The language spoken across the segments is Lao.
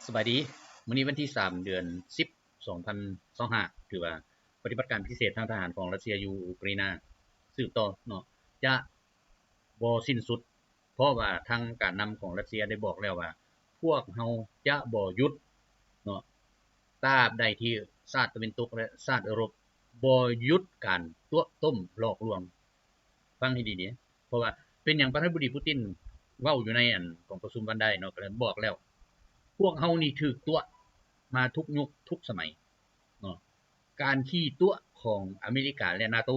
ສະບາຍດີ. ມື້ນີ້ວັນທີສາມ ເດືອນສິບ ສອງພັນຊາວຫ້າ ຖືວ່າປະຕິບັດການພິເສດທາງທະຫານຂອງຣັດເຊຍຢູ່ອູກຣາຍນາສືບຕໍ່ເນາະ ຈະບໍ່ສິ້ນສຸດ ເພາະວ່າທາງການນຳຂອງຣັດເຊຍໄດ້ບອກແລ້ວວ່າ ພວກເຮົາຈະບໍ່ຢຸດເນາະ ຕາບໃດທີ່ຊາດຕາເວັນຕົກ ແລະ ຊາດເອີຣົບບໍ່ຢຸດການຕົວະຕົ້ມຫຼອກລວງ. ຟັງໃຫ້ດີໆ ເພາະວ່າເປັນຫຍັງປະທານາທິບໍດີປູຕິນເວົ້າຢູ່ໃນອັນກອງປະຊຸມວັນໃດເນາະ ກໍໄດ້ບອກແລ້ວ ພວກເຮົານີ້ຖືກຕົວະມາທຸກຍຸກທຸກສະໄໝເນາະ. ການຂີ້ຕົວະຂອງອາເມລິກາ ແລະ ນາໂຕ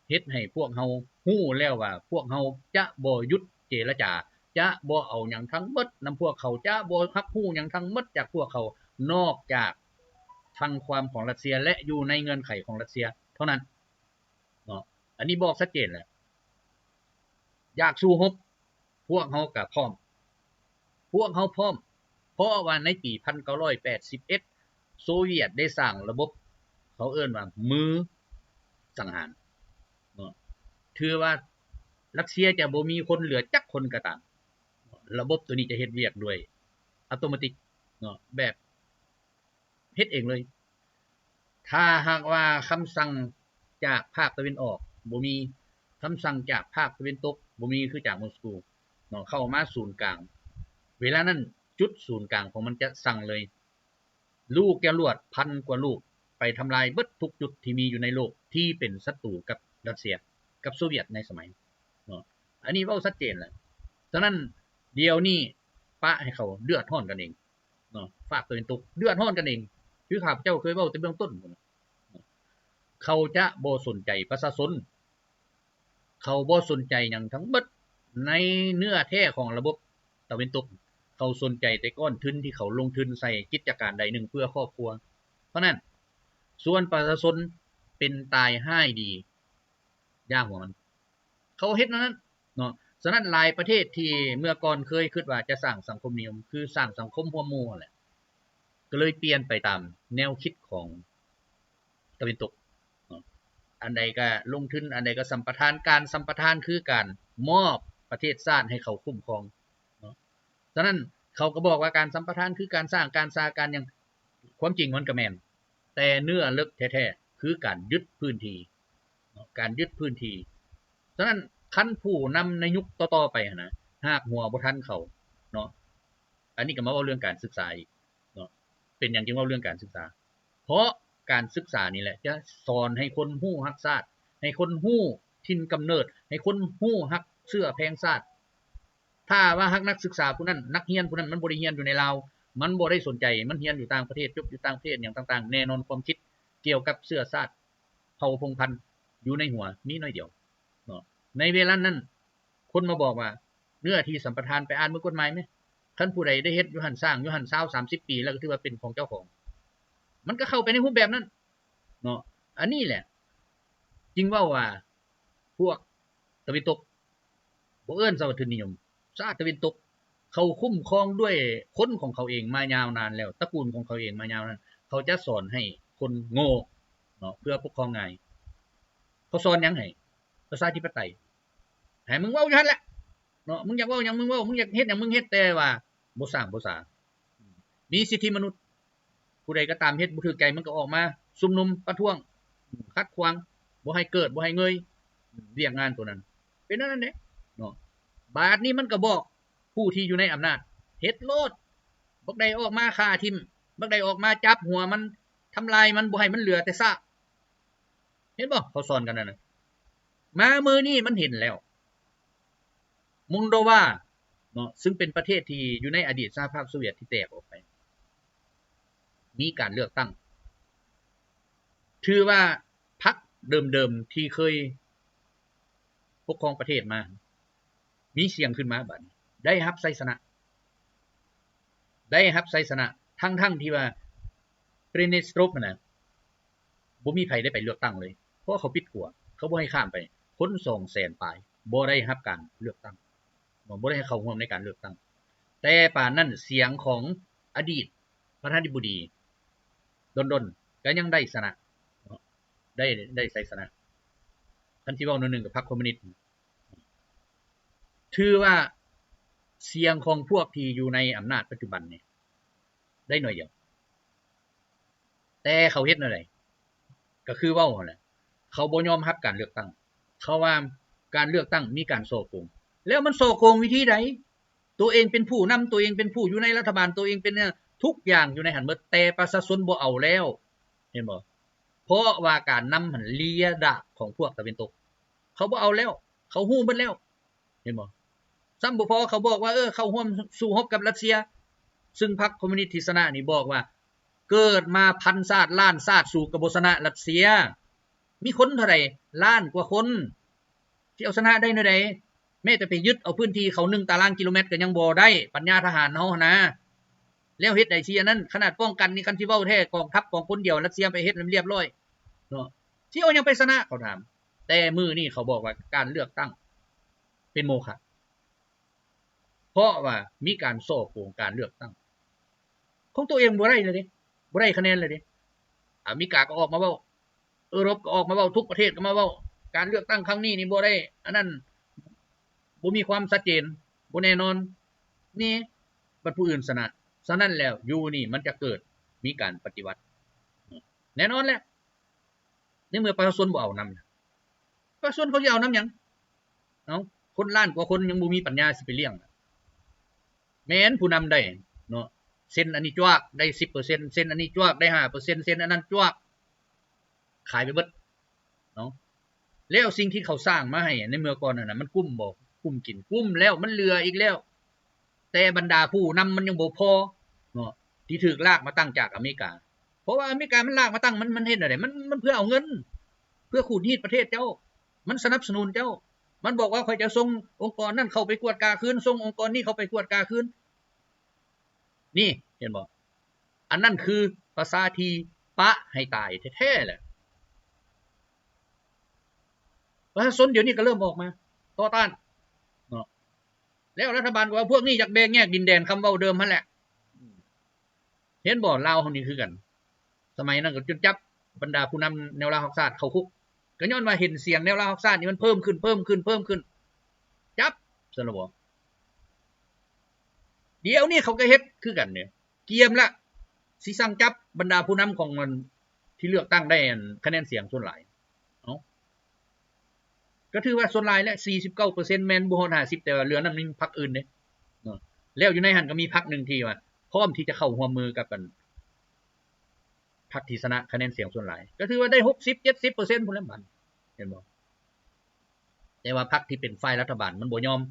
ເຮັດໃຫ້ພວກເຮົາຮູ້ແລ້ວວ່າ ພວກເຮົາຈະບໍ່ຢຸດເຈລະຈາ, ຈະບໍ່ເອົາຫຍັງທັງໝົດນຳພວກເຂົາ, ຈະບໍ່ຮັບຮູ້ຫຍັງທັງໝົດຈາກພວກເຂົາ ນອກຈາກຟັງຄວາມຂອງຣັດເຊຍ ແລະ ຢູ່ໃນເງື່ອນໄຂຂອງຣັດເຊຍເທົ່ານັ້ນເນາະ. ອັນນີ້ບອກຊັດເຈນແລ້ວ ຢາກສູ້ຮົບ ພວກເຮົາກະພ້ອມ ພວກເຮົາພ້ອມ ເພາະວ່າໃນປີພັນເກົ້າຮ້ອຍແປດສິບເອັດ ໂຊວຽດໄດ້ສ້າງລະບົບ ເຂົາເອີ້ນວ່າມືສັງຫານເນາະ. ຖືວ່າຣັດເຊຍຈະບໍ່ມີຄົນເຫຼືອຈັກຄົນກໍຕາມ ລະບົບໂຕນີ້ຈະເຮັດວຽກໂດຍອັດຕະໂນມັດເນາະ ແບບ ເຮັດເອງເລີຍ. ຖ້າຫາກວ່າຄຳສັ່ງຈາກພາກຕາເວັນອອກບໍ່ມີ, ຄຳສັ່ງຈາກພາກຕາເວັນຕົກບໍ່ມີ ຄືຈາກມົສກູເນາະ ເຂົ້າມາສູນກາງ, ເວລານັ້ນຈຸດສູນກາງຂອງມັນຈະສັ່ງເລີຍ, ລູກຈະລວດພັນກວ່າລູກ ໄປທຳລາຍເບິດທຸກຈຸດທີ່ມີຢູ່ໃນໂລກທີ່ເປັນສັດຕູກັບຣັດເຊຍ ກັບໂຊວຽດໃນສະໄໝເນາະ. ອັນນີ້ເວົ້າຊັດເຈນແລ້ວ. ສະນັ້ນ ດຽວນີ້ປະໃຫ້ເຂົາເດືອດຮ້ອນກັນເອງ ເນາະ ພາກຕາເວັນຕົກເດືອດຮ້ອນກັນເອງ ຄືຂ້າພະເຈົ້າເຄີຍເວົ້າແຕ່ເບື້ອງຕົ້ນພຸ້ນນະ. ເຂົາຈະບໍ່ສົນໃຈປະຊາຊົນ, ເຂົາບໍ່ສົນໃຈຫຍັງທັງເບິດ. ໃນເນື້ອແທ້ຂອງລະບົບຕາເວັນຕົກ ເຂົາສົນໃຈແຕ່ກ້ອນທຶນທີ່ເຂົາລົງທຶນໃສ່ກິດຈະການໃດໜຶ່ງເພື່ອຄອບຄົວເທົ່ານັ້ນ. ສ່ວນປະຊາຊົນເປັນຕາຍຮ້າຍດີ ຢ່າຫົວມັນ. ເຂົາເຮັດແນວນັ້ນເນາະ. ສະນັ້ນຫຼາຍປະເທດທີ່ເມື່ອກ່ອນເຄີຍຄິດວ່າຈະສ້າງສັງຄົມນິຍົມ ຄືສ້າງສັງຄົມຮ່ວມໝູ່ຫັ້ນແຫຼະ ກໍເລີຍປ່ຽນໄປຕາມແນວຄິດຂອງຕາເວັນຕົກເນາະ. ອັນໃດກໍລົງທຶນ ອັນໃດກໍສຳປະທານ, ການສຳປະທານຄືການມອບປະເທດຊາດໃຫ້ເຂົາຄຸ້ມຄອງເນາະ. ສະນັ້ນເຂົາກໍບອກວ່າການສຳປະທານຄືການສ້າງ, ການສ້າງການຫຍັງ, ຄວາມຈິງມັນກໍແມ່ນ ແຕ່ເນື້ອເລິກແທ້ໆ ຄືການຍຶດພື້ນທີ່ເນາະ ການຍຶດພື້ນທີ່. ສະນັ້ນຄັນຜູ້ນຳໃນຍຸກຕໍ່ໆໄປຫັ້ນນະ ຮາກຫົວບໍ່ທັນເຂົາເນາະ. ອັນນີ້ກໍມາເວົ້າເລື່ອງການສຶກສາອີກເນາະ. ເປັນຫຍັງຈຶ່ງເວົ້າເລື່ອງການສຶກສາ? ເພາະການສຶກສານີ້ແຫຼະຈະສອນໃຫ້ຄົນຮູ້ຮັກຊາດ, ໃຫ້ຄົນຮູ້ຖິ່ນກຳເນີດ, ໃຫ້ຄົນຮູ້ຮັກເຊື້ອແພງຊາດ. ຖ້າວ່າຫາກນັກສຶກສາຜູ້ນັ້ນ, ນັກຮຽນຜູ້ນັ້ນ ມັນບໍ່ໄດ້ຮຽນຢູ່ໃນລາວ, ມັນບໍ່ໄດ້ສົນໃຈ, ມັນຮຽນຢູ່ຕ່າງປະເທດ, ຈົບຢູ່ຕ່າງປະເທດຫຍັງຕ່າງໆ, ແນ່ນອນຄວາມຄິດກ່ຽວກັບເຊື້ອຊາດ ເຜົ່າພົງພັນຢູ່ໃນຫົວມີໜ້ອຍດຽວເນາະ. ໃນເວລານັ້ນ ຄົນມາບອກວ່າ ເນື້ອທີ່ສຳປະທານ, ໄປອ່ານເບິ່ງກົດໝາຍແມ. ຄັນຜູ້ໃດໄດ້ເຮັດຢູ່ຫັ້ນ, ສ້າງຢູ່ຫັ້ນຊາວສາມສິບປີ ແລ້ວກໍຖືວ່າເປັນຂອງເຈົ້າຂອງ. ມັນກໍເຂົ້າໄປໃນຮູບແບບນັ້ນເນາະ. ອັນນີ້ແຫຼະ ຈຶ່ງເວົ້າວ່າ ພວກຕາເວັນຕົກ ບໍ່ເອີ້ນຊາດຕາເວັນຕົກ, ຊາດຕາເວັນຕົກ ເຂົາຄຸ້ມຄອງດ້ວຍຄົນຂອງເຂົາເອງມາຍາວນານແລ້ວ, ຕະກູນຂອງເຂົາເອງມາຍາວນານ. ເຂົາຈະສອນໃຫ້ຄົນໂງ່ເນາະ ເພື່ອປົກຄອງງ່າຍ. ເຂົາສອນຫຍັງໃຫ້? ປະຊາທິປະໄຕ. ໃຫ້ມຶງເວົ້າຢູ່ຫັ້ນແຫຼະເນາະ, ມຶງຢາກເວົ້າຫຍັງມຶງເວົ້າ, ມຶງຢາກເຮັດຫຍັງມຶງເຮັດ, ແຕ່ວ່າບໍ່ສ້າງບໍ່ສາ. ມີສິດທິມະນຸດ, ຜູ້ໃດກໍຕາມເຮັດບໍ່ຖືກໃຈ ມັນກໍອອກມາຊຸມນຸມປະທ້ວງ, ຂັດຂວາງ, ບໍ່ໃຫ້ເກີດ, ບໍ່ໃຫ້ເງີຍ, ວຽກງານໂຕນັ້ນ ເປັນແນວນັ້ນເດ້ເນາະ. ບາດນີ້ມັນກໍບອກຜູ້ທີ່ຢູ່ໃນອຳນາດ ເຮັດໂລດ, ບັກໃດອອກມາຂ້າຖິ້ມ, ບັກໃດອອກມາຈັບຫົວມັນ, ທຳລາຍມັນ, ບໍ່ໃຫ້ມັນເຫຼືອແຕ່ຊາກ. ເຫັນບໍ່? ເຂົາສອນກັນນັ້ນນະ. ມາມື້ນີ້ມັນເຫັນແລ້ວ. ໂມລໂດວາເນາະ ຊຶ່ງເປັນປະເທດທີ່ຢູ່ໃນອະດີດສະຫະພາບໂຊວຽດທີ່ແຕກອອກໄປ ມີການເລືອກຕັ້ງ. ຖືວ່າພັກເດີມໆທີ່ເຄີຍປົກຄອງປະເທດມາ ມີສຽງຂຶ້ນມາບາດນີ້ ໄດ້ຮັບໄຊຊະນະ, ໄດ້ຮັບໄຊຊະນະ ທັງໆທີ່ວ່າ Pridnestroke ຫັ້ນນະ ບໍ່ມີໃຜໄດ້ໄປເລືອກຕັ້ງເລີຍ ເພາະວ່າເຂົາປິດຂົວ, ເຂົາບໍ່ໃຫ້ຂ້າມໄປ. ຄົນສອງແສນປາຍບໍ່ໄດ້ຮັບການເລືອກຕັ້ງເນາະ, ບໍ່ໄດ້ໃຫ້ເຂົ້າຮ່ວມໃນການເລືອກຕັ້ງ. ແຕ່ປານນັ້ນສຽງຂອງອະດີດປະທານາທິບໍດີ Rondon ກໍຍັງໄດ້ຊະນະເນາະ, ໄດ້ ໄດ້ໄຊຊະນະ. ຄັນຊິເວົ້າໜ້ອຍໜຶ່ງກໍພັກຄອມມູນິດ. ຖືວ່າສຽງຂອງພວກທີ່ຢູ່ໃນອຳນາດປັດຈຸບັນນີ້ ໄດ້ໜ້ອຍດຽວ. ແຕ່ເຂົາເຮັດແນວໃດ? ກໍຄືເວົ້າຫັ້ນແຫຼະ, ເຂົາບໍ່ຍອມຮັບການເລືອກຕັ້ງ, ເຂົາວ່າການເລືອກຕັ້ງມີການສໍ້ໂກງ. ແລ້ວມັນສໍ້ໂກງວິທີໃດ? ຕົວເອງເປັນຜູ້ນຳ, ຕົວເອງເປັນຜູ້ຢູ່ໃນລັດຖະບານ, ຕົວເອງເປັນ ເອີ ທຸກຢ່າງຢູ່ໃນຫັ້ນໝົດ, ແຕ່ປະຊາຊົນບໍ່ເອົາແລ້ວ, ເຫັນບໍ່? ເພາະວ່າການນຳຫັ້ນເລຍດາກຂອງພວກຕາເວັນຕົກ, ເຂົາບໍ່ເອົາແລ້ວ, ເຂົາຮູ້ໝົດແລ້ວ. ເຫັນບໍ່? ຊ້ຳບໍ່ພໍເຂົາບອກວ່າ ເອີ ເຂົ້າຮ່ວມສູ້ຮົບກັບຣັດເຊຍ, ຊຶ່ງພັກຄອມມູນິດທີ່ຊະນະນີ້ບອກວ່າ ເກີດມາພັນຊາດລ້ານຊາດ ສູ້ກໍບໍ່ຊະນະຣັດເຊຍ. ມີຄົນເທົ່າໃດ? ລ້ານກວ່າຄົນ. ຊິເອົາຊະນະໄດ້ແນວໃດ? ແມ້ແຕ່ໄປຍຶດເອົາພື້ນທີ່ເຂົາໜຶ່ງຕາລາງກິໂລແມັດກໍຍັງບໍ່ໄດ້, ປັນຍາທະຫານເຮົາຫັ້ນນາ. ແລ້ວເຮັດໃດຊິອັນນັ້ນ? ຂະໜາດປ້ອງກັນນີ້ ຄັນຊິເວົ້າແທ້ ກອງທັບຂອງຄົນດຽວ ຣັດເຊຍໄປເຮັດໃຫ້ມັນລຽບລ້ອຍເນາະ, ຊິເອົາຫຍັງໄປຊະນະ? ເຂົາຖາມ. ແຕ່ມື້ນີ້ເຂົາບອກວ່າການເລືອກຕັ້ງເປັນໂມຄະ ເພາະວ່າມີການສໍ້ໂກງການເລືອກຕັ້ງ. ຂອງຕົວເອງບໍ່ໄດ້ເລີຍເດ້, ບໍ່ໄດ້ຄະແນນເລີຍເດ້. ອາເມລິກາກໍອອກມາເວົ້າ, ເອີຣົບກໍອອກມາເວົ້າ, ທຸກປະເທດກໍມາເວົ້າ, ການເລືອກຕັ້ງຄັ້ງນີ້ນີ້ບໍ່ໄດ້ອັນນັ້ນ, ບໍ່ມີຄວາມຊັດເຈນ, ບໍ່ແນ່ນອນ. ນີ້ບັດຜູ້ອື່ນຊະນະ. ສະນັ້ນແລ້ວ ຢູ່ນີ້ມັນຈະເກີດມີການປະຕິວັດ ແນ່ນອນແຫຼະ. ໃນເມື່ອປະຊາຊົນບໍ່ເອົານຳ, ປະຊາຊົນເຂົາຊິເອົານຳຫຍັງ? ເອົ້າ, ຄົນລ້ານກວ່າຄົນຍັງບໍ່ມີປັນຍາຊິໄປລ້ຽງ. ແມ່ນຜູ້ນຳໄດ້ເນາະ, ເຊັນອັນນີ້ຈວກໄດ້ສິບເປີເຊັນ, ເຊັນອັນນີ້ຈວກໄດ້ຫ້າເປີເຊັນ, ເຊັນອັນນັ້ນຈວກ, ຂາຍໄປເບິດເນາະ. ແລ້ວສິ່ງທີ່ເຂົາສ້າງມາໃຫ້ໃນເມື່ອກ່ອນນັ້ນນະ ມັນກຸ້ມບໍ່? ກຸ້ມກິນ, ກຸ້ມແລ້ວ ມັນເຫຼືອອີກແລ້ວ. ແຕ່ບັນດາຜູ້ນຳມັນຍັງບໍ່ພໍເນາະ ທີ່ຖືກລາກມາຕັ້ງຈາກອາເມລິກາ. ເພາະວ່າອາເມລິກາມັນລາກມາຕັ້ງ ມັນ ມັນເຮັດແນວໃດ? ມັນ ມັນເພື່ອເອົາເງິນ, ເພື່ອຂູດຮີດປະເທດເຈົ້າ, ມັນສະໜັບສະໜູນເຈົ້າ. ມັນບອກວ່າ ຂ້ອຍຈະສົ່ງອົງກອນນັ້ນເຂົ້າໄປກວດກາຄືນ, ສົ່ງອົງກອນນີ້ເຂົ້າໄປກວດກາຄືນ. ນີ້ ເຫັນບໍ່? ອັນນັ້ນຄືປະຊາທີ່ປະໃຫ້ຕາຍແທ້ໆແຫຼະ. ປະຊາຊົນດຽວນີ້ກໍເລີ່ມອອກມາຕໍ່ຕ້ານເນາະ. ແລ້ວລັດຖະບານກໍວ່າ ພວກນີ້ຢາກແບ່ງແຍກດິນແດນ, ຄຳເວົ້າເດີມຫັ້ນແຫຼະ. ເຫັນບໍ່? ລາວເຮົານີ້ຄືກັນ. ສະໄໝນັ້ນກໍຈົນຈັບບັນດາຜູ້ນຳແນວລາວຮັກຊາດເຂົ້າຄຸກ, ກໍຍ້ອນວ່າເຫັນສຽງແນວລາວຮັກຊາດນີ້ມັນເພີ່ມຂຶ້ນ, ເພີ່ມຂຶ້ນ, ເພີ່ມຂຶ້ນ, ຈັບຊັ້ນລະບໍ? ດຽວນີ້ເຂົາກໍເຮັດຄືກັນເດ້. ກຽມລະ ຊິສັ່ງຈັບບັນດາຜູ້ນຳຂອງອັນ ທີ່ເລືອກຕັ້ງໄດ້ອັນ ຄະແນນສຽງສ່ວນຫຼາຍ. ເອົ້າ ກໍຖືວ່າສ່ວນຫຼາຍແຫຼະ, ສີ່ສິບເກົ້າເປີເຊັນ ແມ່ນບໍ່ຮອດຫ້າສິບ, ແຕ່ວ່າເຫຼືອນັ້ນມີພັກອື່ນເດ້ເນາະ. ແລ້ວຢູ່ໃນຫັ້ນກໍມີພັກໜຶ່ງທີ່ວ່າພ້ອມທີ່ຈະເຂົ້າຮ່ວມມືກັບອັນ ພັກທີ່ຊະນະຄະແນນສຽງສ່ວນຫຼາຍ ກໍຖືວ່າໄດ້ຫົກສິບເຈັດສິບເປີເຊັນພຸ້ນແຫຼະບັດ ເຫັນບໍ່? ແຕ່ວ່າພັກທີ່ເປັນຝ່າຍລັດຖະບານມັນບໍ່ຍອມ,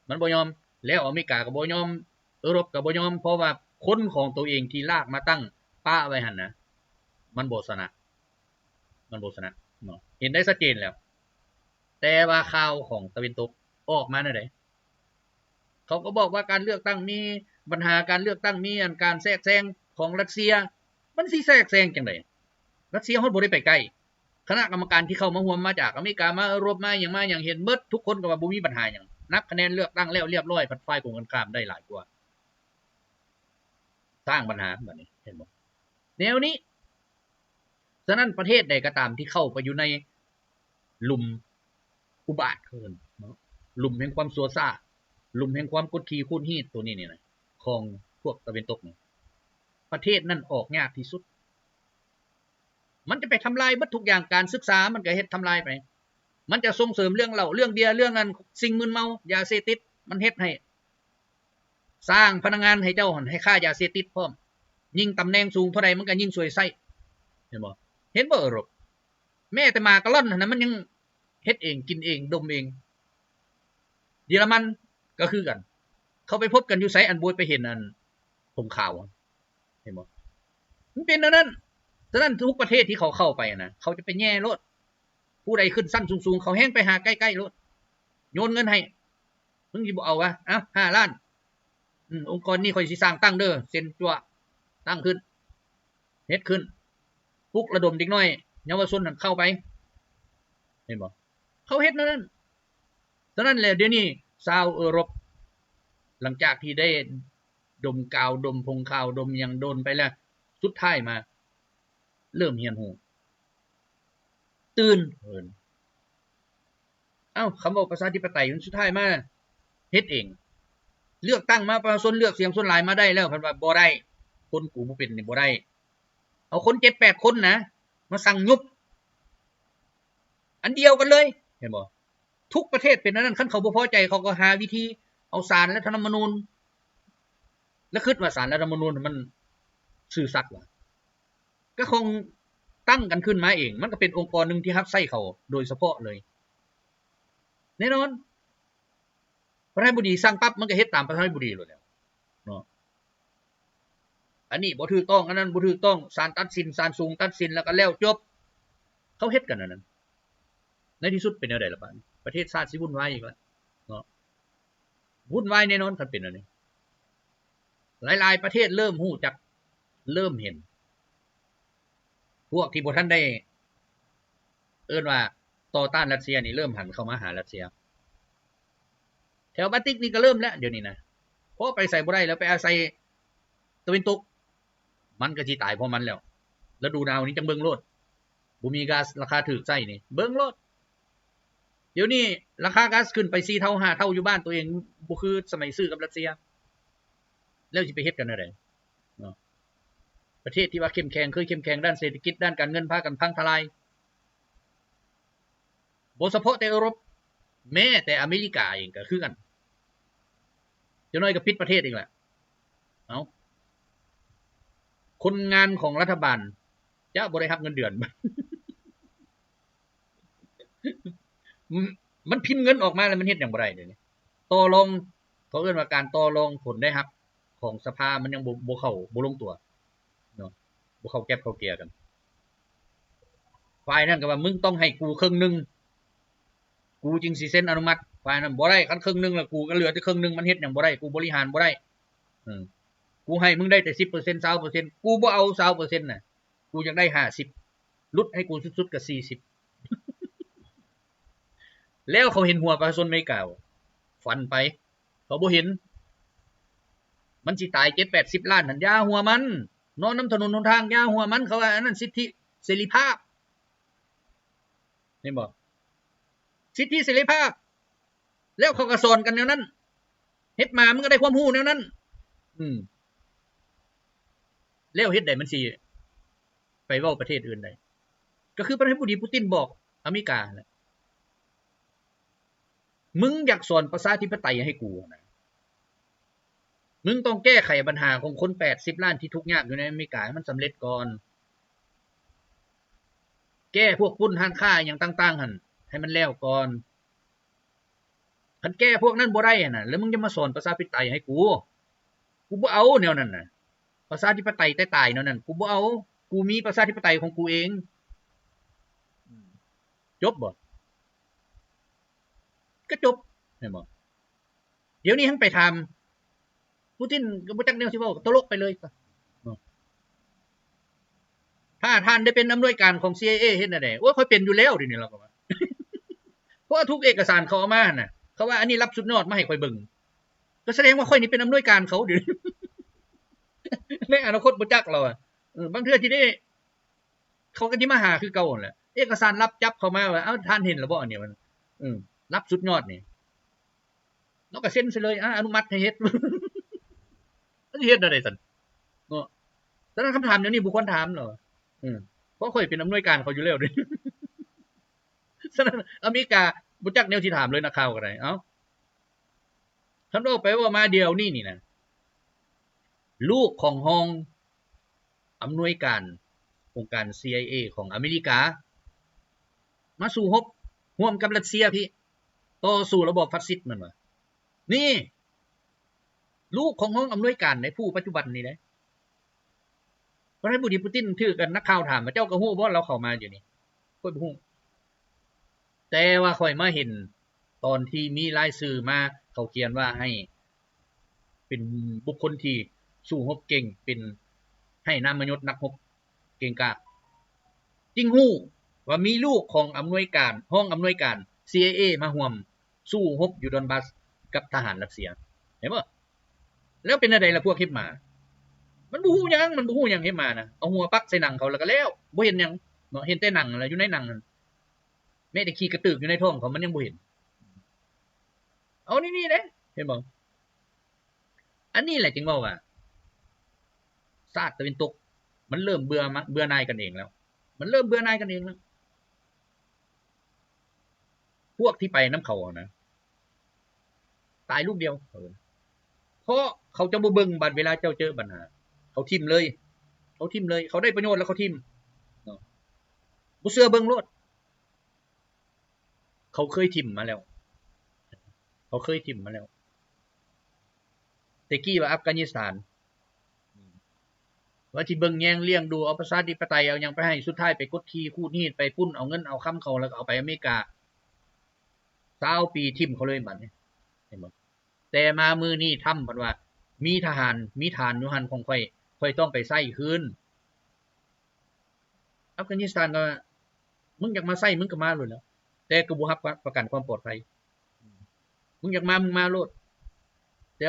ມັນບໍ່ຍອມ. ແລ້ວອາເມລິກາກໍບໍ່ຍອມ, ເອີຣົບກໍບໍ່ຍອມ, ເພາະວ່າຄົນຂອງໂຕເອງທີ່ລາກມາຕັ້ງປະໄວ້ຫັ້ນນະ ມັນບໍ່ຊະນະ, ມັນບໍ່ຊະນະເນາະ, ເຫັນໄດ້ຊັດເຈນແລ້ວ. ແຕ່ວ່າຂ່າວຂອງຕາເວັນຕົກອອກມາແນວໃດ? ເຂົາກໍບອກວ່າການເລືອກຕັ້ງມີບັນຫາ, ການເລືອກຕັ້ງມີອັນການແຊກແຊງຂອງຣັດເຊຍ. ມັນຊິແຊກແຊງຈັ່ງໃດ? ຣັດເຊຍຮອດບໍ່ໄດ້ໄປໃກ້. ຄະນະກຳມະການທີ່ເຂົ້າມາຮ່ວມ ມາຈາກອາເມລິກາ, ມາເອີຣົບ, ມາຫຍັງ, ມາຫຍັງ, ເຫັນເບິດ, ທຸກຄົນກໍວ່າບໍ່ມີບັນຫາຫຍັງ. ນັບຄະແນນເລືອກຕັ້ງແລ້ວລຽບຮ້ອຍ, ພັດຝ່າຍກົງກັນຂ້າມໄດ້ຫຼາຍກວ່າ. ສ້າງບັນຫາບັດນີ້, ເຫັນບໍ່? ແນວນີ້. ສະນັ້ນ ປະເທດໃດກໍຕາມທີ່ເຂົ້າໄປຢູ່ໃນ ຫຼຸມອຸບາດ ເຂົາເອີ້ນເນາະ, ຫຼຸມແຫ່ງຄວາມຊົ່ວຊ້າ, ຫຼຸມແຫ່ງຄວາມກົດຂີ່ຂູດຮີດ ໂຕນີ້ນີ້ນະ ຂອງພວກຕາເວັນຕົກນີ້, ປະເທດນັ້ນອອກຍາກທີ່ສຸດ. ມັນຈະໄປທຳລາຍເບິດທຸກຢ່າງ, ການສຶກສາມັນກໍເຮັດທຳລາຍໄປ, ມັນຈະສົ່ງເສີມເລື່ອງເຫຼົ້າ, ເລື່ອງເບຍ, ເລື່ອງອັນສິ່ງມຶນເມົາ, ຢາເສບຕິດ, ມັນເຮັດໃຫ້ ສ້າງພະນັກງານໃຫ້ເຈົ້າຫັ້ນ ໃຫ້ຄ້າຢາເສບຕິດພ້ອມ, ຍິ່ງຕຳແໜ່ງສູງເທົ່າໃດ ມັນກໍຍິ່ງສວຍໃຊ້, ເຫັນບໍ່? ເຫັນບໍ່ເອີຣົບ? ແມ້ແຕ່ໝາກະລ່ອນຫັ້ນນະ ມັນຍັງເຮັດເອງ ກິນເອງ ດົມເອງ. ເຢຍລະມັນກໍຄືກັນ, ເຂົາໄປພົບກັນຢູ່ໃສ? ອັນບວຍໄປເຫັນອັນຜົມຂາວ ເຫັນບໍ່? ມັນເປັນແນວນັ້ນ. ສະນັ້ນ ທຸກປະເທດທີ່ເຂົາເຂົ້າໄປນະ ເຂົາຈະໄປແຍ່ໂລດ, ຜູ້ໃດຂຶ້ນຊັ້ນສູງໆ ເຂົາແຮ່ງໄປຫາໃກ້ໆໂລດ, ໂຍນເງິນໃຫ້. ມຶງຊິບໍ່ເອົາວະ? ເອົ້າ ຫ້າລ້ານ, ອືມ ອົງກອນນີ້ຂ້ອຍຊິສ້າງຕັ້ງເດີ, ເຊັນຈົວະ, ຕັ້ງຂຶ້ນ, ເຮັດຂຶ້ນ, ປຸກລະດົມເດັກນ້ອຍເຍົາວະຊົນນັ້ນເຂົ້າໄປ, ເຫັນບໍ່? ເຂົາເຮັດແນວນັ້ນ. ສະນັ້ນແຫຼະ ດຽວນີ້ຊາວເອີຣົບ ຫຼັງຈາກທີ່ໄດ້ດົມກາວ ດົມຜົງຂາວ ດົມຫຍັງດົນໄປແລ້ວ, ສຸດທ້າຍມາເລີ່ມຮຽນຮູ້, ຕື່ນ, ເອີ້ນ ເອົ້າ ຄຳເວົ້າປະຊາທິປະໄຕ ສຸດທ້າຍມາເຮັດເອງ, ເລືອກຕັ້ງມາ ປະຊາຊົນເລືອກສຽງສ່ວນຫຼາຍມາໄດ້ແລ້ວ ເພິ່ນວ່າບໍ່ໄດ້, ຄົນກູບໍ່ເປັນນີ້ບໍ່ໄດ້. ເອົາຄົນເຈັດແປດຄົນນະ ມາສັ່ງຍຸບ ອັນດຽວກັນເລີຍ ເຫັນບໍ່? ທຸກປະເທດເປັນອັນນັ້ນ. ຄັນເຂົາບໍ່ພໍໃຈ ເຂົາກໍຫາວິທີເອົາສານລັດຖະທຳມະນູນ ແລະ ຄິດວ່າສານລັດຖະທຳມະນູນມັນຊື່ສັດວ່າ ກໍຄົງຕັ້ງກັນຂຶ້ນມາເອງ. ມັນກໍເປັນອົງກອນໜຶ່ງທີ່ຮັບໃຊ້ເຂົາໂດຍສະເພາະເລີຍ ແນ່ນອນ. ປະທານາທິບໍດີສັ່ງປັບ ມັນກໍເຮັດຕາມປະທານາທິບໍດີໂລດແລ້ວເນາະ. ອັນນີ້ບໍ່ຖືກຕ້ອງ ອັນນັ້ນບໍ່ຖືກຕ້ອງ ສານຕັດສິນ ສານສູງຕັດສິນ ແລ້ວກໍແລ້ວຈົບ. ເຂົາເຮັດກັນອັນນັ້ນ. ໃນທີ່ສຸດເປັນແນວໃດລະບາດນີ້? ປະເທດຊາດຊິວຸ່ນວາຍອີກລະເນາະ. ວຸ່ນວາຍແນ່ນອນຄັນເປັນອັນນີ້. ຫຼາຍໆປະເທດເລີ່ມຮູ້ຈັກ ເລີ່ມເຫັນ. ພວກທີ່ບໍ່ທັນໄດ້ ເອີ້ນວ່າຕໍ່ຕ້ານຣັດເຊຍນີ້ ເລີ່ມຫັນເຂົ້າມາຫາຣັດເຊຍ. ແຖວບາຕິກນີ້ກໍເລີ່ມແລ້ວ ດຽວນີ້ນະ. ເພາະໄປໃສບໍ່ໄດ້ແລ້ວ ໄປອາໄສຕາເວັນຕົກ ມັນກໍຊິຕາຍເພາະມັນແລ້ວ. ລະດູໜາວນີ້ຈັ່ງເບິ່ງໂລດ ບໍ່ມີກາສລາຄາຖືກໃຊ້ນີ້ ເບິ່ງໂລດ. ດຽວນີ້ລາຄາກາສຂຶ້ນໄປສີ່ເທົ່າຫ້າເທົ່າ ຢູ່ບ້ານຕົວເອງບໍ່ຄືສະໄໝຊື້ກັບຣັດເຊຍ ແລ້ວຊິໄປເຮັດກັນແນວໃດເນາະ? ປະເທດທີ່ວ່າເຂັ້ມແຂງ ເຄີຍເຂັ້ມແຂງດ້ານເສດຖະກິດ ດ້ານການເງິນ ພາກັນພັງທະລາຍ. ບໍ່ສະເພາະແຕ່ເອີຣົບ ແມ້ແຕ່ອາເມລິກາເອງກໍຄືກັນ. ຈັກໜ້ອຍກໍປິດປະເທດເອງແຫຼະ. ເອົ້າ ຄົນງານຂອງລັດຖະບານຈະບໍ່ໄດ້ຮັບເງິນເດືອນ. ມັນພິມເງິນອອກມາແລ້ວມັນເຮັດຫຍັງບໍ່ໄດ້ເດ. ຕໍ່ລອງ ເຂົາເອີ້ນວ່າການຕໍ່ລອງຜົນໄດ້ຮັບຂອງສະພາ ມັນຍັງບໍ່ ບໍ່ເຂົ້າ ບໍ່ລົງຕົວເນາະ ບໍ່ເຂົ້າແກັບເຂົ້າເກຍກັນ. ຝ່າຍນັ້ນກໍວ່າ ມຶງຕ້ອງໃຫ້ກູເຄິ່ງໜຶ່ງ ກູຈຶ່ງຊິເຊັນອະນຸມັດ. ຝ່າຍນັ້ນບໍ່ໄດ້ ຄັນເຄິ່ງໜຶ່ງແລ້ວ ກູກໍເຫຼືອແຕ່ເຄິ່ງໜຶ່ງ ມັນເຮັດຫຍັງບໍ່ໄດ້ ກູບໍລິຫານບໍ່ໄດ້. ເອີ ກູໃຫ້ມຶງໄດ້ແຕ່ສິບເປີເຊັນ ຊາວເປີເຊັນ ກູບໍ່ເອົາຊາວເປີເຊັນນະ ກູຢາກໄດ້ຫ້າສິບ ຫຼຸດໃຫ້ກູສຸດໆກໍສີ່ສິບ. ແລ້ວເຂົາເຫັນຫົວປະຊາຊົນອາເມລິກາບໍ່? ຝັນໄປ ເຂົາບໍ່ເຫັນ. ມັນຊິຕາຍເຈັດແປດສິບລ້ານຫັ້ນ ຢ່າຫົວມັນ. ນອນນຳຖະໜົນຫົນທາງ ຢ່າຫົວມັນ. ເຂົາວ່າອັນນັ້ນສິດທິເສລີພາບ ເຫັນບໍ່? ສິດທິເສລີພາບ. ແລ້ວເຂົາກໍສອນກັນແນວນັ້ນ. ເຮັດມາມັນກໍໄດ້ຄວາມຮູ້ແນວນັ້ນ. ອືມ ແລ້ວເຮັດໃດມັນຊິໄປເວົ້າປະເທດອື່ນໄດ້? ກໍຄືປະທານາທິບໍດີປູຕິນບອກອາເມລິກາຫັ້ນແຫຼະ ມຶງຢາກສອນປະຊາທິປະໄຕໃຫ້ກູນະ ມຶງຕ້ອງແກ້ໄຂບັນຫາຂອງຄົນແປດສິບລ້ານທີ່ທຸກຍາກຢູ່ໃນອາເມລິກາໃຫ້ມັນສຳເລັດກ່ອນ. ແກ້ພວກປຸ້ນຮ້ານຄ້າຫຍັງຕ່າງໆຫັ້ນໃຫ້ມັນແລ້ວກ່ອນ. ຄັນແກ້ພວກນັ້ນບໍ່ໄດ້ຫັ້ນນະ ແລ້ວມຶງຈະມາສອນປະຊາທິປະໄຕໃຫ້ກູ. ກູບໍ່ເອົາແນວນັ້ນນະ. ປະຊາທິປະໄຕແຕ່ຕາຍແນວນັ້ນ ກູບໍ່ເອົາ. ກູມີປະຊາທິປະໄຕຂອງກູເອງ. ຈົບບໍ່? ກໍຈົບ ແມ່ນບໍ່? ດຽວນີ້ຫັ້ນໄປຖາມປູຕິນກໍບໍ່ຈັກແນວຊິເວົ້າ ຕະຫຼົກໄປເລີຍ. ຖ້າທ່ານໄດ້ເປັນອຳນວຍການຂອງ ຊີໄອເອ ເຮັດແນວໃດ? ໂອ້ຍ ຂ້ອຍເປັນຢູ່ແລ້ວ ດຽວນີ້ລາວກໍວ່າ ເພາະວ່າທຸກເອກະສານເຂົາເອົາມາຫັ້ນນະ ເຂົາວ່າອັນນີ້ລັບສຸດຍອດມາໃຫ້ຂ້ອຍເບິ່ງ ກໍສະແດງວ່າຂ້ອຍນີ້ເປັນອຳນວຍການເຂົາ ດຽວນີ້ ໃນອະນາຄົດບໍ່ຈັກລາວວ່າ ເອີ ບາງເທື່ອທີ່ໄດ້ ເຂົາກໍຊິມາຫາຄືເກົ່າຫັ້ນແຫຼະ ເອກະສານລັບຈັບເຂົ້າມາວ່າ ເອົ້າ ທ່ານເຫັນແລ້ວບໍ່ອັນນີ້ ມັນ ເອີ ລັບສຸດຍອດນີ້ ລາວກໍເຊັນໃສ່ເລີຍ ອາ ອະນຸມັດໃຫ້ເຮັດ ມັນຊິເຮັດແນວໃດຊັ້ນເນາະ? ສະນັ້ນຄຳຖາມແນວນີ້ບໍ່ຄວນຖາມລາວ ເອີ ເພາະຂ້ອຍເປັນອຳນວຍການເຂົາຢູ່ແລ້ວເດ້. ສະນັ້ນອາເມລິກາບໍ່ຈັກແນວຊິຖາມເລີຍ ນັກຂ່າວກໍໄດ້ ເອົ້າ ຄັນເວົ້າໄປເວົ້າມາດຽວນີ້ນີ້ນະ ລູກຂອງຮອງອຳນວຍການອົງການ ຊີໄອເອ ຂອງອາເມລິກາ ມາສູ້ຮົບຮ່ວມກັບຣັດເຊຍພີ້ ຕໍ່ສູ້ລະບອບຟາຊິດ ແມ່ນບໍ່? ນີ້ ລູກຂອງຮອງອຳນວຍການໃດ໋ ຜູ້ປັດຈຸບັນນີ້ເດ້. ປະທານາທິບໍດີປູຕິນຖືກ ອັນ ນັກຂ່າວຖາມວ່າ ເຈົ້າກໍຮູ້ບໍ່ລາວເຂົ້າມາຢູ່ນີ້? ຂ້ອຍບໍ່ຮູ້ ແຕ່ວ່າຂ້ອຍມາເຫັນຕອນທີ່ມີລາຍຊື່ມາ ເຂົາຂຽນວ່າໃຫ້ເປັນບຸກຄົນທີ່ສູ້ຮົບເກັ່ງ ເປັນໃຫ້ນາມມະຍົດນັກຮົບເກັ່ງກ້າ ຈຶ່ງຮູ້ວ່າມີລູກຂອງອຳນວຍການ ຮອງອຳນວຍການ ຊີໄອເອ ມາຮ່ວມ ສູ້ຮົບຢູ່ດອນບັສກັບທະຫານຣັດເຊຍ ເຫັນບໍ່? ແລ້ວເປັນແນວໃດລະພວກເຮັບໝາ? ມັນບໍ່ຮູ້ຫຍັງ ມັນບໍ່ຮູ້ຫຍັງ ເຮັບໝານະ ເອົາຫົວປັກໃສ່ໜັງເຂົາແລ້ວກໍແລ້ວ ບໍ່ເຫັນຫຍັງເນາະ ເຫັນແຕ່ໜັງລະ ຢູ່ໃນໜັງນັ້ນ ແມ້ແຕ່ຂີ້ກະຕືກຢູ່ໃນທ້ອງເຂົາມັນຍັງບໍ່ເຫັນ. ເອົານີ້ໆເດ້ ເຫັນບໍ່? ອັນນີ້ແຫຼະຈຶ່ງເວົ້າວ່າ ຊາດຕາເວັນຕົກ ມັນເລີ່ມເບື່ອມາ ເບື່ອໜ່າຍກັນເອງແລ້ວ ມັນເລີ່ມເບື່ອໜ່າຍກັນເອງແລ້ວ. ພວກທີ່ໄປນຳເຂົາຫັ້ນນະ ຕາຍລູກດຽວ ເອີ ເພາະເຂົາຈະບໍ່ເບິ່ງ ບັດເວລາເຈົ້າເຈີບັນຫາ ເຂົາຖິ້ມເລີຍ ເຂົາຖິ້ມເລີຍ ເຂົາໄດ້ປະໂຫຍດແລ້ວເຂົາຖິ້ມເນາະ. ບໍ່ເຊື່ອເບິ່ງໂລດ ເຂົາເຄີຍຖິ້ມມາແລ້ວ ເຂົາເຄີຍຖິ້ມມາແລ້ວ ແຕ່ກີ້ວ່າອັຟການິສຖານ ວ່າຊິເບິ່ງແຍງລ້ຽງດູ ເອົາປະຊາທິປະໄຕ ເອົາຫຍັງໄປໃຫ້ ສຸດທ້າຍໄປກົດຂີ່ຂູດຮີດ ໄປປຸ້ນເອົາເງິນເອົາຄຳເຂົາ ແລ້ວກໍເອົາໄປອາເມລິກາ ຊາວປີຖິ້ມເຂົາເລີຍບັດນີ້ ເຫັນບໍ່? ແຕ່ມາມື້ນີ້ທຳເພິ່ນວ່າ ມີທະຫານ ມີຖານຢູ່ຫັ້ນຂອງຂ້ອຍ ຂ້ອຍຕ້ອງໄປໃຊ້ຄືນ. ອັຟການິສຖານກໍວ່າ ມຶງຢາກມາໃຊ້ ມຶງກໍມາໂລດແຫຼະ ແຕ່ກໍບໍ່ຮັບປະກັນຄວາມປອດໄພ. ມຶງຢາກມາ ມຶງມາໂລດ ແຕ່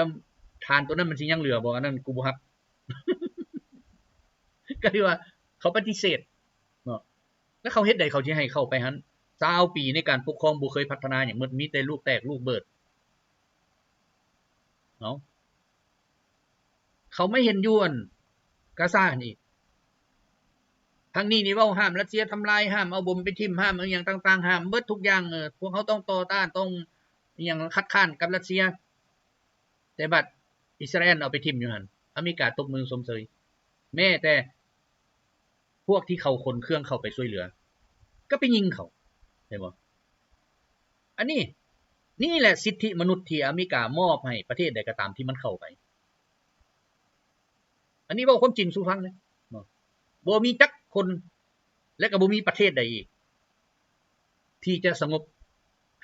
ຖານໂຕນັ້ນມັນຊິຍັງເຫຼືອບໍ່ ອັນນັ້ນກູບໍ່ຮັບ. ກໍຄືວ່າເຂົາປະຕິເສດເນາະ ແລ້ວເຂົາເຮັດໃດເຂົາຊິໃຫ້ເຂົ້າໄປຫັ້ນ? ຊາວປີໃນການປົກຄອງບໍ່ເຄີຍພັດທະນາຫຍັງໝົດ ມີແຕ່ລູກແຕກລູກເບີດເນາະ. ເຂົາມາເຫັນຢູ່ອັນກາຊາຫັ້ນອີກ ທາງນີ້ນີ້ເວົ້າຫ້າມຣັດເຊຍທຳລາຍ ຫ້າມເອົາບົມໄປຖິ້ມ ຫ້າມເອົາຫຍັງຕ່າງໆ ຫ້າມເບິດທຸກຢ່າງ ເອີ ພວກເຮົາຕ້ອງຕໍ່ຕ້ານ ຕ້ອງອີ່ຫຍັງ ຄັດຄ້ານກັບຣັດເຊຍ ແຕ່ບັດອິດສະຣາແອນເອົາໄປຖິ້ມຢູ່ຫັ້ນ ອາເມລິກາຕົບມືຊົມເຊີຍ ແມ້ແຕ່ ພວກທີ່ເຂົາຂົນເຄື່ອງເຂົ້າໄປຊ່ວຍເຫຼືອ ກໍໄປຍິງເຂົາ ເຫັນບໍ່? ອັນນີ້ ນີ້ແຫຼະສິດທິມະນຸດທີ່ອາເມລິກາມອບໃຫ້ປະເທດໃດກໍຕາມທີ່ມັນເຂົ້າໄປ. ອັນນີ້ເວົ້າຄວາມຈິງສູ່ຟັງເດ້ເນາະ ບໍ່ມີຈັກຄົນ ແລະກໍບໍ່ມີປະເທດໃດອີກ ທີ່ຈະສະຫງົບ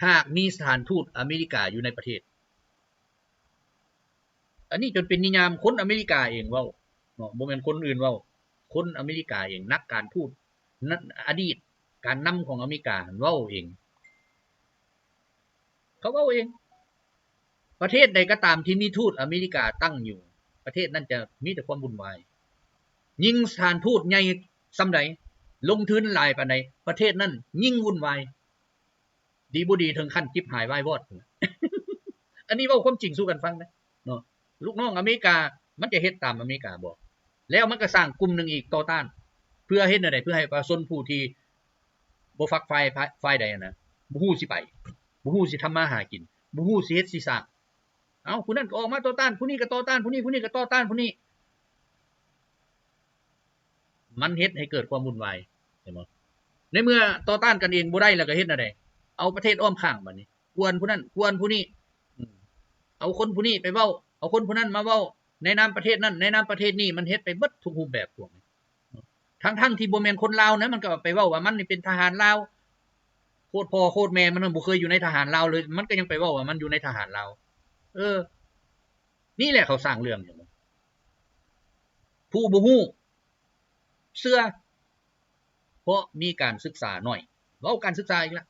ຫາກມີສະຖານທູດອາເມລິກາຢູ່ໃນປະເທດ. ອັນນີ້ຈົນເປັນນິຍາມຄົນອາເມລິກາເອງເວົ້າເນາະ ບໍ່ແມ່ນຄົນອື່ນເວົ້າ ຄົນອາເມລິກາເອງ ນັກການທູດ ນະ ອະດີດການນຳຂອງອາເມລິກາເວົ້າເອງ ເຂົາເວົ້າເອງ ປະເທດໃດກໍຕາມທີ່ມີທູດອາເມລິກາຕັ້ງຢູ່ ປະເທດນັ້ນຈະມີແຕ່ຄວາມວຸ່ນວາຍ ຍິ່ງສະຖານທູດໃຫຍ່ສ່ຳໃດ ລົງທຶນຫຼາຍປານໃດ ປະເທດນັ້ນຍິ່ງວຸ່ນວາຍ. ດີບໍ່ດີເຖິງຂັ້ນຈິບຫາຍວາຍວອດ ອັນນີ້ເວົ້າຄວາມຈິງສູ່ກັນຟັງເດ້ເນາະ ລູກນ້ອງອາເມລິກາມັນຈະເຮັດຕາມອາເມລິກາບໍ່? ແລ້ວມັນກໍສ້າງກຸ່ມໜຶ່ງອີກຕໍ່ຕ້ານ ເພື່ອເຮັດແນວໃດ? ເພື່ອໃຫ້ປະຊາຊົນຜູ້ທີ່ບໍ່ຝັກຝ່າຍ ຝ່າຍ ຝ່າຍໃດຫັ້ນນະ ບໍ່ຮູ້ຊິໄປ ບໍ່ຮູ້ຊິທຳມາຫາກິນ ບໍ່ຮູ້ຊິເຮັດຊິສ້າງ ເອົ້າ ຜູ້ນັ້ນກໍອອກມາຕໍ່ຕ້ານ ຜູ້ນີ້ກໍຕໍ່ຕ້ານຜູ້ນີ້ ຜູ້ນີ້ກໍຕໍ່ຕ້ານຜູ້ນີ້ ມັນເຮັດໃຫ້ເກີດຄວາມວຸ່ນວາຍ ເຫັນບໍ່? ໃນເມື່ອຕໍ່ຕ້ານກັນເອງບໍ່ໄດ້ແລ້ວກໍເຮັດແນວໃດ? ເອົາປະເທດອ້ອມຂ້າງບາດນີ້ ກວນຜູ້ນັ້ນກວນຜູ້ນີ້ ເອົາຄົນຜູ້ນີ້ໄປເວົ້າ ເອົາຄົນຜູ້ນັ້ນມາເວົ້າໃນນາມປະເທດນັ້ນ ໃນນາມປະເທດນີ້ ມັນເຮັດໄປເບິດທຸກຮູບແບບພວກນີ້ ທັງໆທີ່ບໍ່ແມ່ນຄົນລາວນະ ມັນກໍໄປເວົ້າວ່າມັນນີ້ເປັນທະຫານລາວ ໂຄດພໍ່ໂຄດແມ່ມັນບໍ່ເຄີຍຢູ່ໃນທະຫານລາວເລີຍ ມັນກໍຍັງໄປເວົ້າວ່າມັນຢູ່ໃນທະຫານລາວ. ເອີ ນີ້ແຫຼະເຂົາສ້າງເລື່ອງ ເຫັນບໍ່? ຜູ້ບໍ່ຮູ້ເຊື່ອ ເພາະມີການສຶກສາໜ້ອຍ ເວົ້າການສຶກສາອີກລະ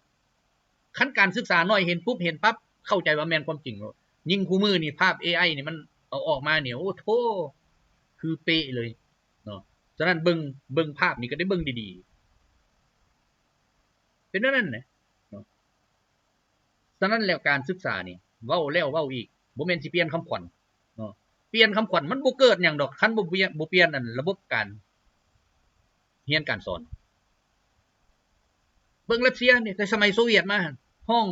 ຄັນການສຶກສາໜ້ອຍ ເຫັນປຸບເຫັນປັບ ເຂົ້າໃຈວ່າແມ່ນຄວາມຈິງໂລດ. ຍິ່ງຄູ່ມື້ນີ້ພາບເອໄອນີ້ມັນເອົາອອກມານີ້ ໂອ້ໂທ້ ຄືເປະເລີຍເນາະ. ສະນັ້ນເບິ່ງ ເບິ່ງພາບນີ້ກໍໄດ້ເບິ່ງດີໆ ເປັນແນວນັ້ນແຫຼະເນາະ. ສະນັ້ນແລ້ວການສຶກສານີ້ ເວົ້າແລ້ວເວົ້າອີກ ບໍ່ແມ່ນຊິປ່ຽນຄຳຂວັນເນາະ ປ່ຽນຄຳຂວັນມັນບໍ່ເກີດຫຍັງດອກ ຄັນບໍ່ປ່ຽນ ບໍ່ປ່ຽນອັນລະບົບການຮຽນການສອນ. ເບິ່ງຣັດເຊຍນີ້ ແຕ່ສະໄໝໂຊວຽດມາຫັ້ນ ຫ້ອງ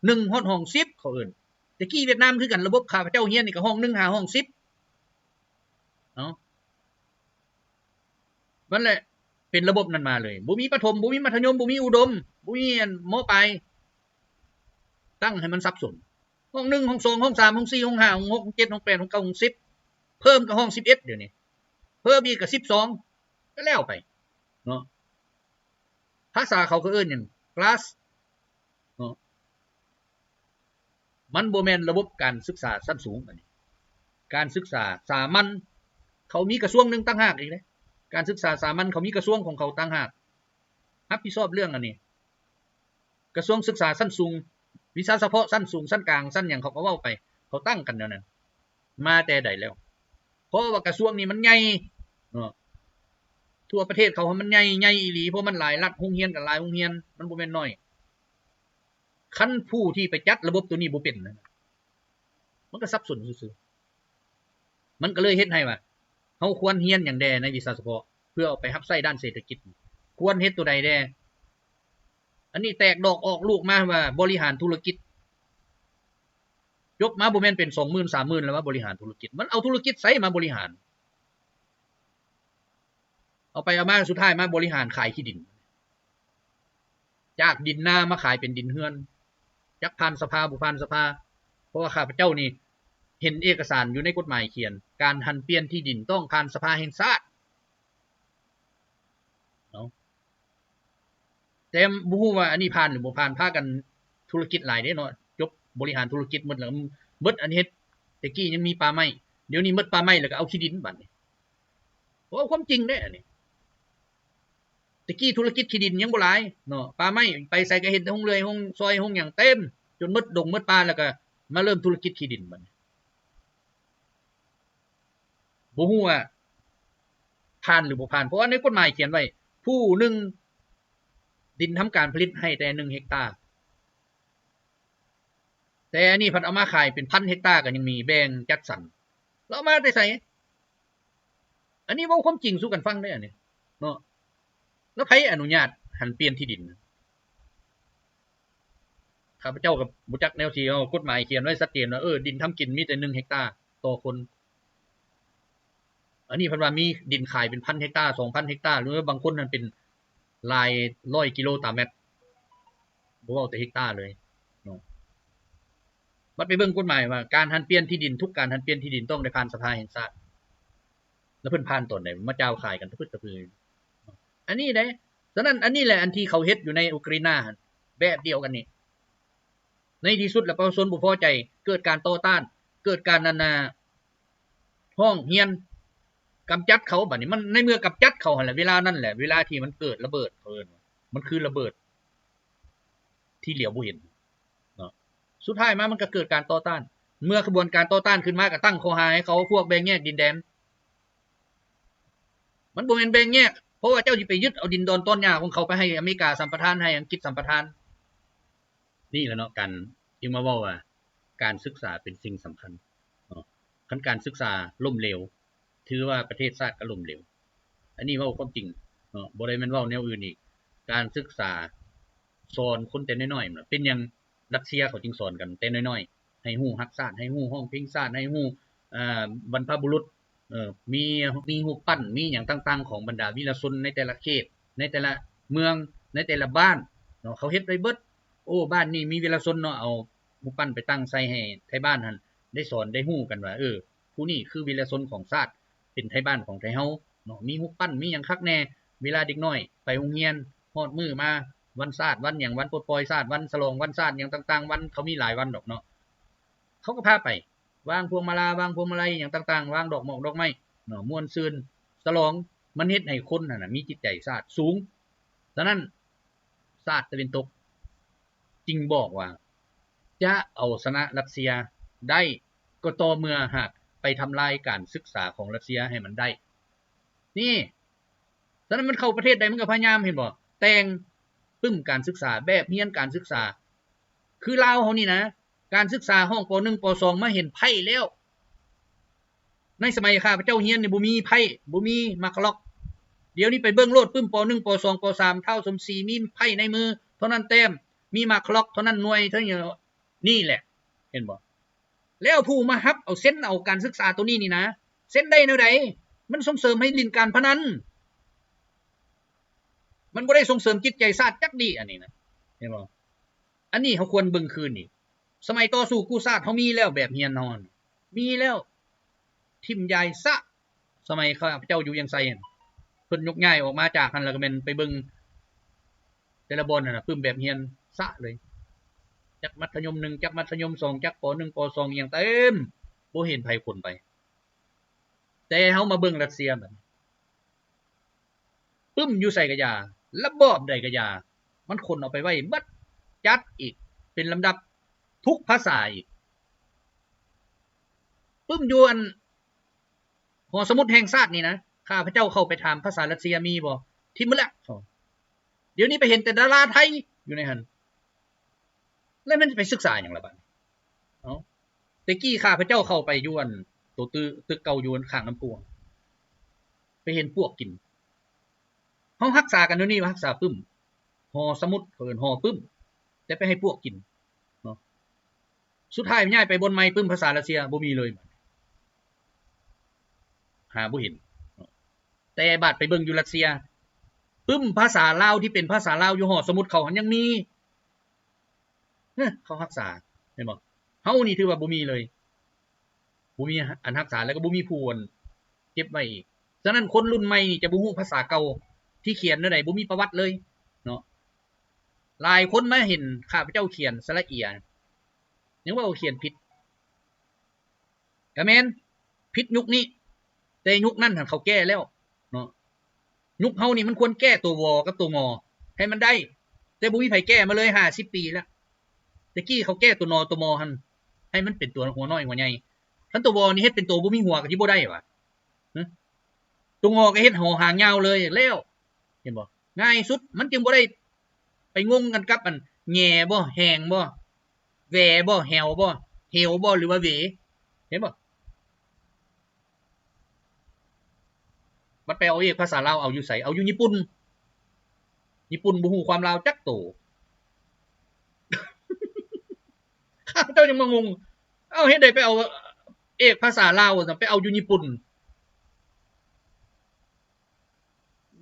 ໜຶ່ງຮອດຫ້ອງສິບ ເຂົາເອີ້ນ ແຕ່ກີ້ຫວຽດນາມຄືກັນ ລະບົບຂ້າພະເຈົ້າຮຽນນີ້ກໍຫ້ອງໜຶ່ງຫາຫ້ອງສິບ ເອົາ ມັນແຫຼະເປັນລະບົບນັ້ນມາເລີຍ ບໍ່ມີປະຖົມ ບໍ່ມີມັດທະຍົມ ບໍ່ມີອຸດົມ ບໍ່ມີອັນ ມ.ປາຍ ຕັ້ງໃຫ້ມັນສັບສົນ ຫ້ອງໜຶ່ງ ຫ້ອງສອງ ຫ້ອງສາມ ຫ້ອງສີ່ ຫ້ອງຫ້າ ຫ້ອງຫົກ ຫ້ອງເຈັດ ຫ້ອງແປດ ຫ້ອງເກົ້າ ຫ້ອງສິບ ເພີ່ມກໍຫ້ອງສິບເອັດ ດຽວນີ້ເພີ່ມອີກກໍສິບສອງ ກໍແລ້ວໄປເນາະ. ພາສາເຂົາກໍເອີ້ນຫຍັງ class ເນາະ ມັນບໍ່ແມ່ນລະບົບການສຶກສາຊັ້ນສູງ ອັນນີ້ການສຶກສາສາມັນ ເຂົາມີກະຊວງໜຶ່ງຕ່າງຫາກອີກເດ້ ການສຶກສາສາມັນເຂົາມີກະຊວງຂອງເຂົາຕ່າງຫາກ ຮັບຜິດຊອບເລື່ອງອັນນີ້ ກະຊວງສຶກສາຊັ້ນສູງ ວິຊາສະເພາະຊັ້ນສູງ ຊັ້ນກາງ ຊັ້ນຫຍັງ ເຂົາກໍເວົ້າໄປ ເຂົາຕັ້ງກັນແນວນັ້ນ ມາແຕ່ໃດແລ້ວ? ເພາະວ່າກະຊວງນີ້ມັນໃຫຍ່ເນາະ ທົ່ວປະເທດເຂົາມັນໃຫຍ່ ໃຫຍ່ອີ່ຫຼີ ເພາະມັນຫຼາຍລັດ ໂຮງຮຽນກໍຫຼາຍໂຮງຮຽນ ມັນບໍ່ແມ່ນໜ້ອຍ. ຄັນຜູ້ທີ່ໄປຈັດລະບົບໂຕນີ້ບໍ່ເປັນນະ ມັນກໍສັບສົນຊື່ໆ ມັນກໍເລີຍເຮັດໃຫ້ວ່າ ເຮົາຄວນຮຽນຫຍັງແດ່ໃນວິຊາສະເພາະ ເພື່ອເອົາໄປຮັບໃຊ້ດ້ານເສດຖະກິດ? ຄວນເຮັດຕົວໃດແດ່? ອັນນີ້ແຕກດອກອອກລູກມາວ່າບໍລິຫານທຸລະກິດ. ຈົບມາບໍ່ແມ່ນເປັນສອງໝື່ນ ສາມໝື່ນແລ້ວວ່າບໍລິຫານທຸລະກິດ. ມັນເອົາທຸລະກິດໃສມາບໍລິຫານ? ເອົາໄປເອົາມາສຸດທ້າຍມາບໍລິຫານຂາຍທີ່ດິນ. ຈາກດິນນາມາຂາຍເປັນດິນເຮືອນ. ຈັກຜ່ານສະພາບໍ່ຜ່ານສະພາ. ເພາະວ່າຂ້າພະເຈົ້ານີ້ເຫັນເອກະສານຢູ່ໃນກົດໝາຍຂຽນ ການຫັນປ່ຽນທີ່ດິນຕ້ອງຜ່ານສະພາແຫ່ງຊາດ. ເນາະ ແຕ່ບໍ່ຮູ້ວ່າອັນນີ້ຜ່ານຫຼືບໍ່ຜ່ານ. ພາກັນທຸລະກິດຫຼາຍເດ້ເນາະ. ຈົບບໍລິຫານທຸລະກິດໝົດແລ້ວ. ໝົດອັນເຮັດ ແຕ່ກີ້ຍັງມີປ່າໄມ້. ດຽວນີ້ໝົດປ່າໄມ້ແລ້ວກໍເອົາທີ່ດິນບັດນີ້. ເວົ້າຄວາມຈິງເດ້ອັນນີ້. ແຕ່ກີ້ທຸລະກິດທີ່ດິນຍັງບໍ່ຫຼາຍເນາະ. ປ່າໄມ້ໄປໃສກໍເຮັດໂຮງເລື່ອຍ ໂຮງຊອຍ ໂຮງຫຍັງເຕັມ ຈົນໝົດດົງໝົດປ່າ ແລ້ວກໍມາເລີ່ມທຸລະກິດທີ່ດິນບັດນີ້. ບໍ່ຮູ້ວ່າຜ່ານຫຼືບໍ່ຜ່ານ ເພາະວ່າໃນກົດໝາຍຂຽນໄວ້ ຜູ້ໜຶ່ງ ດິນທຳການຜະລິດໃຫ້ແຕ່ໜຶ່ງເຮັກຕາ. ແຕ່ອັນນີ້ພັດເອົາມາຂາຍເປັນພັນເຮັກຕາ ກໍຍັງມີແບ່ງຈັດສັນ. ແລ້ວເອົາມາແຕ່ໃສ? ອັນນີ້ເວົ້າຄວາມຈິງສູ່ກັນຟັງເດ້ອັນນີ້ເນາະ. ແລ້ວໃຜອະນຸຍາດຫັນປ່ຽນທີ່ດິນ? ຂ້າພະເຈົ້າກໍບໍ່ຈັກແນວຊິເວົ້າ. ກົດໝາຍຂຽນໄວ້ຊັດເຈນວ່າ ເອີ ດິນທຳກິນມີແຕ່ໜຶ່ງເຮັກຕາຕໍ່ຄົນ. ອັນນີ້ເພິ່ນວ່າມີດິນຂາຍເປັນພັນເຮັກຕາ ສອງພັນເຮັກຕາ ຫຼືບາງຄົນນັ້ນເປັນຫຼາຍຮ້ອຍກິໂລຕາແມັດ ບໍ່ເວົ້າແຕ່ເຮັກຕາເລີຍເນາະ. ບັດໄປເບິ່ງກົດໝາຍວ່າ ການຫັນປ່ຽນທີ່ດິນ ທຸກການຫັນປ່ຽນທີ່ດິນຕ້ອງໄດ້ຜ່ານສະພາແຫ່ງຊາດ. ແລ້ວເພິ່ນຜ່ານຕອນໃດ? ມາຈາວຂາຍກັນຕະພຶດຕະພື. ອັນນີ້ເດ້. ສະນັ້ນ ອັນນີ້ແຫຼະ ອັນທີ່ເຂົາເຮັດຢູ່ໃນອຸກຣາຍນາຫັ້ນ ແບບດຽວກັນນີ້. ໃນທີ່ສຸດແລ້ວປະຊາຊົນບໍ່ພໍໃຈ ເກີດການຕໍ່ຕ້ານ ເກີດການ ອັນນ່າ ຮ້ອງຮຽນ ກຳຈັດເຂົາ. ບັດນີ້ມັນ ໃນເມື່ອກຳຈັດເຂົາຫັ້ນແຫຼະ ເວລານັ້ນແຫຼະ ເວລາທີ່ມັນເກີດລະເບີດ ເຂົາເອີ້ນວ່າ ມັນຄືລະເບີດທີ່ຫຼຽວບໍ່ເຫັນເນາະ. ສຸດທ້າຍມາມັນກໍເກີດການຕໍ່ຕ້ານ. ເມື່ອຂະບວນການຕໍ່ຕ້ານຂຶ້ນມາ ກໍຕັ້ງຂໍ້ຫາໃຫ້ເຂົາ ພວກແບ່ງແຍກດິນແດນ. ມັນບໍ່ແມ່ນແບ່ງແຍກ ເພາະວ່າເຈົ້າຊິໄປຍຶດເອົາດິນດອນຕອນຫຍ້າຂອງເຂົາ ໄປໃຫ້ອາເມລິກາສຳປະທານ ໃຫ້ອັງກິດສຳປະທານ. ນີ້ແຫຼະເນາະ ການ ຈຶ່ງມາເວົ້າວ່າ ການສຶກສາເປັນສິ່ງສຳຄັນເນາະ. ຄັນການສຶກສາລົ້ມເຫຼວ ຖືວ່າປະເທດຊາດກໍລົ້ມເຫຼວ. ອັນນີ້ເວົ້າຄວາມຈິງເນາະ ບໍ່ໄດ້ແມ່ນເວົ້າແນວອື່ນອີກ. ການສຶກສາສອນຄົນແຕ່ນ້ອຍໆ. ເປັນຫຍັງຣັດເຊຍເຂົາຈຶ່ງສອນກັນແຕ່ນ້ອຍໆ ໃຫ້ຮູ້ຮັກຊາດ ໃຫ້ຮູ້ຮ້ອງເພງຊາດ ໃຫ້ຮູ້ ເອີ ບັນພະບຸລຸດ ເອີ ມີ ມີຮູບປັ້ນ ມີຫຍັງຕ່າງໆ ຂອງບັນດາວິລະຊົນໃນແຕ່ລະເຂດ ໃນແຕ່ລະເມືອງ ໃນແຕ່ລະບ້ານເນາະ. ເຂົາເຮັດໄວ້ເບິດ. ໂອ້ ບ້ານນີ້ມີວິລະຊົນເນາະ ເອົາຮູບປັ້ນໄປຕັ້ງໃສ່ໃຫ້ໄທບ້ານຫັ້ນໄດ້ສອນໄດ້ຮູ້ກັນວ່າ ເອີ ຜູ້ນີ້ຄືວິລະຊົນຂອງຊາດ ເປັນໄທບ້ານຂອງໄທເຮົາເນາະ. ມີຮູບປັ້ນ ມີຫຍັງຄັກແນ່. ເວລາເດັກນ້ອຍໄປໂຮງຮຽນ ຮອດມື້ມາ ວັນຊາດ ວັນຫຍັງ ວັນປົດປ່ອຍຊາດ ວັນສະຫຼອງວັນຊາດຫຍັງຕ່າງໆ ວັນ ເຂົາມີຫຼາຍວັນດອກເນາະ. ເຂົາກໍພາໄປ ວາງພວງມາລາ ວາງພວງມາໄລຫຍັງຕ່າງໆ ວາງດອກໝອກດອກໄມ້ເນາະ ມ່ວນຊື່ນສະຫຼອງ. ມັນເຮັດໃຫ້ຄົນຫັ້ນນະມີຈິດໃຈຊາດສູງ. ສະນັ້ນ ຊາດຕາເວັນຕົກຈຶ່ງບອກວ່າ ຈະເອົາຊະນະຣັດເຊຍໄດ້ ກໍຕໍ່ເມື່ອຫາກໄປທຳລາຍການສຶກສາຂອງຣັດເຊຍໃຫ້ມັນໄດ້. ນີ້ ສະນັ້ນມັນເຂົ້າປະເທດໃດມັນກໍພະຍາຍາມ ເຫັນບໍ່ ແຕ່ງປຶ້ມການສຶກສາ ແບບຮຽນການສຶກສາ. ຄືລາວເຮົານີ້ນະ ການສຶກສາຫ້ອງ ປໍໜຶ່ງ ປໍສອງ ມາເຫັນໄພ້ແລ້ວ. ໃນສະໄໝຂ້າພະເຈົ້າຮຽນນີ້ບໍ່ມີໄພ້ ບໍ່ມີໝາກກະລັອກ. ດຽວນີ້ໄປເບິ່ງໂລດ ປຶ້ມ ປໍໜຶ່ງ ປໍສອງ ປໍສາມ ທ້າວສົມສີມີໄພ້ໃນມືເທົ່ານັ້ນແຕ້ມ ມີໝາກກະລັອກເທົ່ານັ້ນໜ່ວຍ ເທົ່ານີ້ ນີ້ແຫຼະ ເຫັນບໍ່? ແລ້ວຜູ້ມາຮັບເອົາ ເຊັນເອົາການສຶກສາໂຕນີ້ນີ້ນະ ເຊັນໄດ້ແນວໃດ? ມັນສົ່ງເສີມໃຫ້ຫຼິ້ນການພະນັນ ມັນບໍ່ໄດ້ສົ່ງເສີມຈິດໃຈຊາດຈັກດີ້ ອັນນີ້ນະ ເຫັນບໍ່? ອັນນີ້ເຮົາຄວນເບິ່ງຄືນອີກ. ສະໄໝຕໍ່ສູ້ກູ້ຊາດເຮົາມີແລ້ວ ແບບຮຽນເຮົາ ມີແລ້ວ ຖິ້ມຢາຍຊະ. ສະໄໝຂ້າພະເຈົ້າຢູ່ວຽງໄຊຫັ້ນ ເພິ່ນຍົກຍ້າຍອອກມາຈາກຫັ້ນ ແລ້ວກໍແມ່ນໄປເບິ່ງແຕ່ລະບ່ອນຫັ້ນນະ ປຶ້ມແບບຮຽນຊະເລີຍ ຈັກມັດທະຍົມໜຶ່ງ ຈັກມັດທະຍົມສອງ ຈັກ ປໍໜຶ່ງ ປໍສອງ ອີ່ຫຍັງເຕັມ ບໍ່ເຫັນໃຜຂົນໄປ. ແຕ່ເຮົາມາເບິ່ງຣັດເຊຍບັດນີ້ ປຶ້ມຢູ່ໃສກະຢ່າ ລະບອບໃດກະຢ່າ ມັນຂົນເອົາໄປໄວ້ເບິດ ຈັດອີກເປັນລຳດັບ ທຸກພາສາອີກ. ປຶ້ມຢູ່ອັນ ຫໍສະໝຸດແຫ່ງຊາດນີ້ນະ ຂ້າພະເຈົ້າເຂົ້າໄປຖາມພາສາຣັດເຊຍມີບໍ່ ຖິ້ມໝົດແລ້ວ. ດຽວນີ້ໄປເຫັນແຕ່ດາລາໄທຢູ່ໃນຫັ້ນ ແລ້ວມັນຊິໄປສຶກສາຫຍັງລະບາດນີ້? ເອົ້າ ແຕ່ກີ້ຂ້າພະເຈົ້າເຂົ້າໄປຢູ່ອັນ ໂຕຕຶ ຕຶກເກົ່າຢູ່ອັນຂ້າງນ້ຳພຸ ຫັ້ນ ໄປເຫັນປວກກິນ. ເຮົາຮັກສາກັນຢູ່ນີ້ວ່າຮັກສາປຶ້ມ ຫໍສະໝຸດ ເຂົາເອີ້ນຫໍປຶ້ມ ແຕ່ໄປໃຫ້ປວກກິນເນາະ. ສຸດທ້າຍຍ້າຍໄປບ່ອນໃໝ່ ປຶ້ມພາສາຣັດເຊຍບໍ່ມີເລີຍ ຫາບໍ່ເຫັນເນາະ. ແຕ່ບາດໄປເບິ່ງຢູ່ຣັດເຊຍ ປຶ້ມພາສາລາວທີ່ເປັນພາສາລາວຢູ່ຫໍສະໝຸດເຂົາຫັ້ນຍັງມີ ເອີ ເຂົາຮັກສາ ເຫັນບໍ່? ເຮົານີ້ຖືວ່າບໍ່ມີເລີຍ ບໍ່ມີອັນຮັກສາ ແລ້ວກໍບໍ່ມີຜູ້ອັນເກັບໄວ້ອີກ. ສະນັ້ນຄົນລຸ້ນໃໝ່ນີ້ຈະບໍ່ຮູ້ພາສາເກົ່າທີ່ຂຽນແນວໃດ ບໍ່ມີປະຫວັດເລີຍເນາະ. ຫຼາຍຄົນມາເຫັນຂ້າພະເຈົ້າຂຽນສະຫຼະເອຍ ຍັງວ່າຂຽນຜິດ ກະແມ່ນ ຜິດຍຸກນີ້ ແຕ່ຍຸກນັ້ນຫັ້ນເຂົາແກ້ແລ້ວເນາະ. ຍຸກເຮົານີ້ມັນຄວນແກ້ຕົວ ວ ກັບຕົວ ງ ໃຫ້ມັນໄດ້ ແຕ່ບໍ່ມີໃຜແກ້ມາເລີຍ ຫ້າສິບປີແລ້ວ. ແຕ່ກີ້ເຂົາແກ້ຕົວ ນ ຕົວ ມ ຫັ້ນ ໃຫ້ມັນເປັນຕົວຫົວນ້ອຍຫົວໃຫຍ່. ຄັນຕົວ ວ ນີ້ເຮັດເປັນຕົວບໍ່ມີຫົວກໍຊິບໍ່ໄດ້ຫວາ? ຮະ? ຕົວ ງ ກໍເຮັດ ຫ ຫາງຍາວເລີຍແລ້ວ ເຫັນບໍ່? ງ່າຍສຸດ ມັນຈຶ່ງບໍ່ໄດ້ໄປງົງກັນກັບອັນແຫງບໍ່ ແຫງບໍ່ ແຫວບໍ່ ແຫວບໍ່ ເຫວບໍ່ ຫຼືວ່າເຫວ ເຫັນບໍ່? ບັດໄປເອົາເອກພາສາລາວ ເອົາຢູ່ໃສ? ເອົາຢູ່ຍີ່ປຸ່ນ. ຍີ່ປຸ່ນບໍ່ຮູ້ຄວາມລາວຈັກໂຕ. ຂ້າພະເຈົ້າຍັງມາງົງ ເອົ້າ ເຮັດໃດໄປເອົາເອກພາສາລາວ ໄປເອົາຢູ່ຍີ່ປຸ່ນ?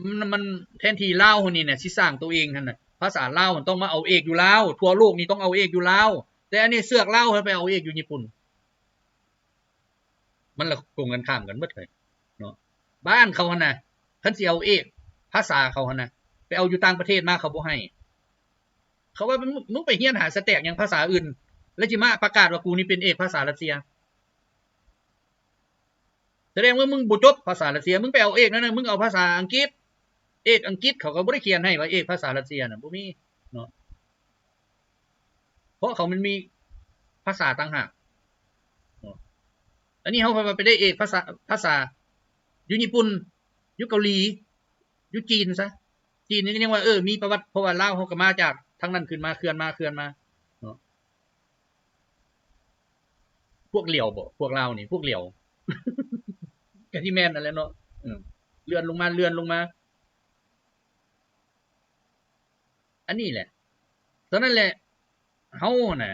ມັນ ມັນແທນທີ່ລາວເຮົານີ້ນະ ຊິສ້າງໂຕເອງຫັ້ນນະ ພາສາລາວມັນຕ້ອງມາເອົາເອກຢູ່ລາວ ທົ່ວໂລກນີ້ຕ້ອງເອົາເອກຢູ່ລາວ ແຕ່ອັນນີ້ເຊືອກລາວໃຫ້ໄປເອົາເອກຢູ່ຍີ່ປຸ່ນ. ມັນລະກົງກັນຂ້າມກັນເບິດເລີຍເນາະ. ບ້ານເຂົາຫັ້ນນະ ຄັນຊິເອົາເອກພາສາເຂົາຫັ້ນນະ ໄປເອົາຢູ່ຕ່າງປະເທດມາ ເຂົາບໍ່ໃຫ້. ເຂົາວ່າ ມຶງ ມຶງໄປຮຽນຫາສະແຕກຫຍັງພາສາອື່ນ ແລ້ວຊິມາປະກາດວ່າກູນີ້ເປັນເອກພາສາຣັດເຊຍ? ສະແດງວ່າມຶງບໍ່ຈົບພາສາຣັດເຊຍ. ມຶງໄປເອົາເອກນັ້ນນະ ມຶງເອົາພາສາອັງກິດ ເອກອັງກິດ ເຂົາກໍບໍ່ໄດ້ຂຽນໃຫ້ວ່າເອກພາສາຣັດເຊຍນະ ບໍ່ມີເນາະ. ເພາະເຂົາມັນມີພາສາຕ່າງຫາກເນາະ. ອັນນີ້ເຮົາວ່າໄປໄດ້ເອກພາສາ ພາສາຢູ່ຍີ່ປຸ່ນ ຢູ່ເກົາຫຼີ ຢູ່ຈີນຊະ. ຈີນນີ້ກໍຍັງວ່າ ເອີ ມີປະຫວັດ ເພາະວ່າລາວເຮົາກໍມາຈາກທາງນັ້ນຂຶ້ນມາ ເຄື່ອນມາ ເຄື່ອນມາເນາະ. ພວກຫຼຽວບໍ ພວກລາວນີ້ ພວກຫຼຽວ ກະຊິແມ່ນນັ້ນແຫຼະເນາະ. ເອີ ເລື່ອນລົງມາ ເລື່ອນລົງມາ ອັນນີ້ແຫຼະ. ສະນັ້ນແຫຼະ ເຮົານະ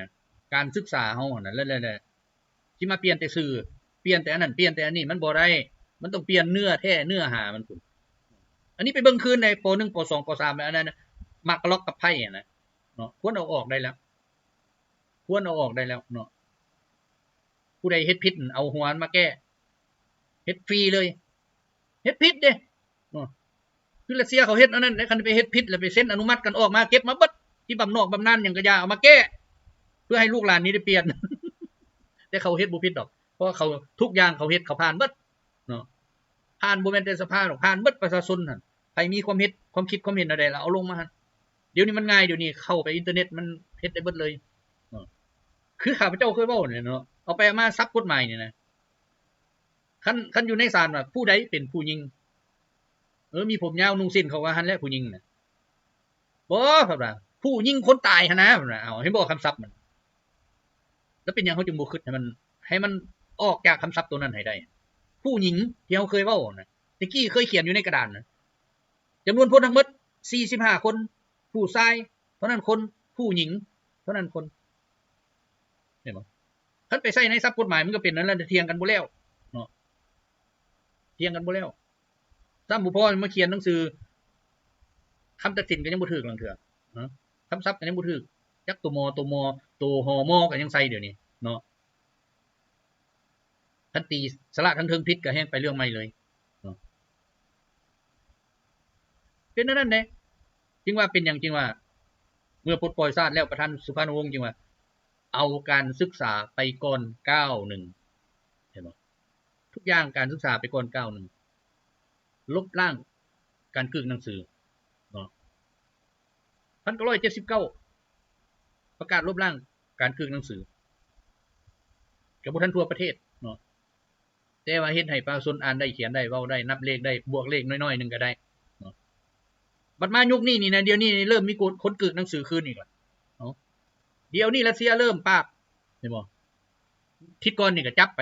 ການສຶກສາເຮົານະ ແລະ ແລະ ແລະ ຊິມາປ່ຽນແຕ່ຊື່ ປ່ຽນແຕ່ອັນນັ້ນ ປ່ຽນແຕ່ອັນນີ້ ມັນບໍ່ໄດ້. ມັນຕ້ອງປ່ຽນເນື້ອແທ້ເນື້ອຫາມັນພຸ້ນ. ອັນນີ້ໄປເບິ່ງຄືນໃນ ປໍໜຶ່ງ ປໍສອງ ປໍສາມ ອັນນັ້ນນະ ໝາກກະລັອກກັບໄພ້ຫັ້ນນະເນາະ ຄວນເອົາອອກໄດ້ແລ້ວ ຄວນເອົາອອກໄດ້ແລ້ວເນາະ. ຜູ້ໃດເຮັດຜິດ ເອົາຫົວມັນມາແກ້ ເຮັດຟຣີເລີຍ ເຮັດຜິດເດ້ເນາະ. ຄືຣັດເຊຍເຂົາເຮັດອັນນັ້ນເດ້ ຄັນໄປເຮັດຜິດແລ້ວໄປເຊັນອະນຸມັດກັນອອກມາ ເກັບມາເບິດ ທີ່ບຳນອກບຳນານຫຍັງກະຢ່າ ເອົາມາແກ້ ເພື່ອໃຫ້ລູກຫຼານນີ້ໄດ້ປ່ຽນ. ແຕ່ເຂົາເຮັດບໍ່ຜິດດອກ ເພາະວ່າເຂົາ ທຸກຢ່າງເຂົາເຮັດ ເຂົາຜ່ານເບິດເນາະ. ຜ່ານບໍ່ແມ່ນແຕ່ສະພາດອກ ຜ່ານເບິດປະຊາຊົນຫັ້ນ. ໃຜມີຄວາມເຮັດ ຄວາມຄິດຄວາມເຫັນແນວໃດລະເອົາລົງມາຫັ້ນ. ດຽວນີ້ມັນງ່າຍ ດຽວນີ້ເຂົ້າໄປອິນເຕີເນັດມັນເຮັດໄດ້ເບິດເລີຍເນາະ. ຄືຂ້າພະເຈົ້າເຄີຍເວົ້ານີ້ເນາະ ເອົາໄປເອົາມາສັບກົດໝາຍນີ້ນະ ຄັນ ຄັນຢູ່ໃນສານວ່າ ຜູ້ໃດເປັນຜູ້ຍິງ? ເອີ ມີຜົມຍາວນຸ່ງສິ້ນ ເຂົາວ່າຫັ້ນແຫຼະຜູ້ຍິງນະ. ບໍ່ ເພິ່ນວ່າ ຜູ້ຍິງຄົນຕາຍຫັ້ນນະ ເພິ່ນວ່າ. ເອົາ ເຫັນບໍ່ຄຳສັບມັນ? ແລ້ວເປັນຫຍັງເຮົາຈຶ່ງບໍ່ຄິດໃຫ້ມັນ ໃຫ້ມັນອອກຈາກຄຳສັບໂຕນັ້ນໃຫ້ໄດ້? ຜູ້ຍິງທີ່ເຮົາເຄີຍເວົ້ານະ ແຕ່ກີ້ເຄີຍຂຽນຢູ່ໃນກະດານນະ ຈຳນວນຄົນທັງໝົດສີ່ສິບຫ້າຄົນ ຜູ້ຊາຍເທົ່ານັ້ນຄົນ ຜູ້ຍິງເທົ່ານັ້ນຄົນ ເຫັນບໍ່? ຄັນໄປໃຊ້ໃນສັບກົດໝາຍມັນກໍເປັນນັ້ນແຫຼະ ຖຽງກັນບໍ່ແລ້ວເນາະ ຖຽງກັນບໍ່ແລ້ວ. ຊ້ຳບໍ່ພໍມາຂຽນໜັງສື ຄຳຕັດສິນກໍຍັງບໍ່ຖືກລາງເທື່ອເນາະ ຄຳສັບກໍຍັງບໍ່ຖືກ ຈັກໂຕ ມ ໂຕ ມ ໂຕ ຮ ມ ກໍຍັງໃສ່ດຽວນີ້ເນາະ. ຄັນຕີສະຫຼະທາງເທິງຜິດກໍແຮ່ງໄປເລື່ອງໃໝ່ເລີຍເນາະ. ເປັນແນວນັ້ນເດ້ ຈຶ່ງວ່າເປັນຫຍັງ ຈຶ່ງວ່າເມື່ອປົດປ່ອຍຊາດແລ້ວ ປະທານສຸພານຸວົງຈຶ່ງວ່າ ເອົາການສຶກສາໄປກ່ອນກ້າວໜຶ່ງ ເຫັນບໍ່? ທຸກຢ່າງການສຶກສາໄປກ່ອນກ້າວໜຶ່ງ ລົບລ້າງການກຶກໜັງສືເນາະ. ພັນເກົ້າຮ້ອຍເຈັດສິບເກົ້າ ປະກາດລົບລ້າງການກຶກໜັງສື ກໍບໍ່ທັນທົ່ວປະເທດເນາະ ແຕ່ວ່າເຮັດໃຫ້ປະຊາຊົນອ່ານໄດ້ ຂຽນໄດ້ ເວົ້າໄດ້ ນັບເລກໄດ້ ບວກເລກໜ້ອຍໆໜຶ່ງກໍໄດ້ເນາະ. ບັດມາຍຸກນີ້ນີ້ນະ ດຽວນີ້ນີ້ເລີ່ມມີຄົນ ຄົນກຶກໜັງສືຄືນອີກລະເນາະ. ດຽວນີ້ຣັດເຊຍເລີ່ມປາບ ເຫັນບໍ່? ທິດກ່ອນນີ້ກໍຈັບໄປ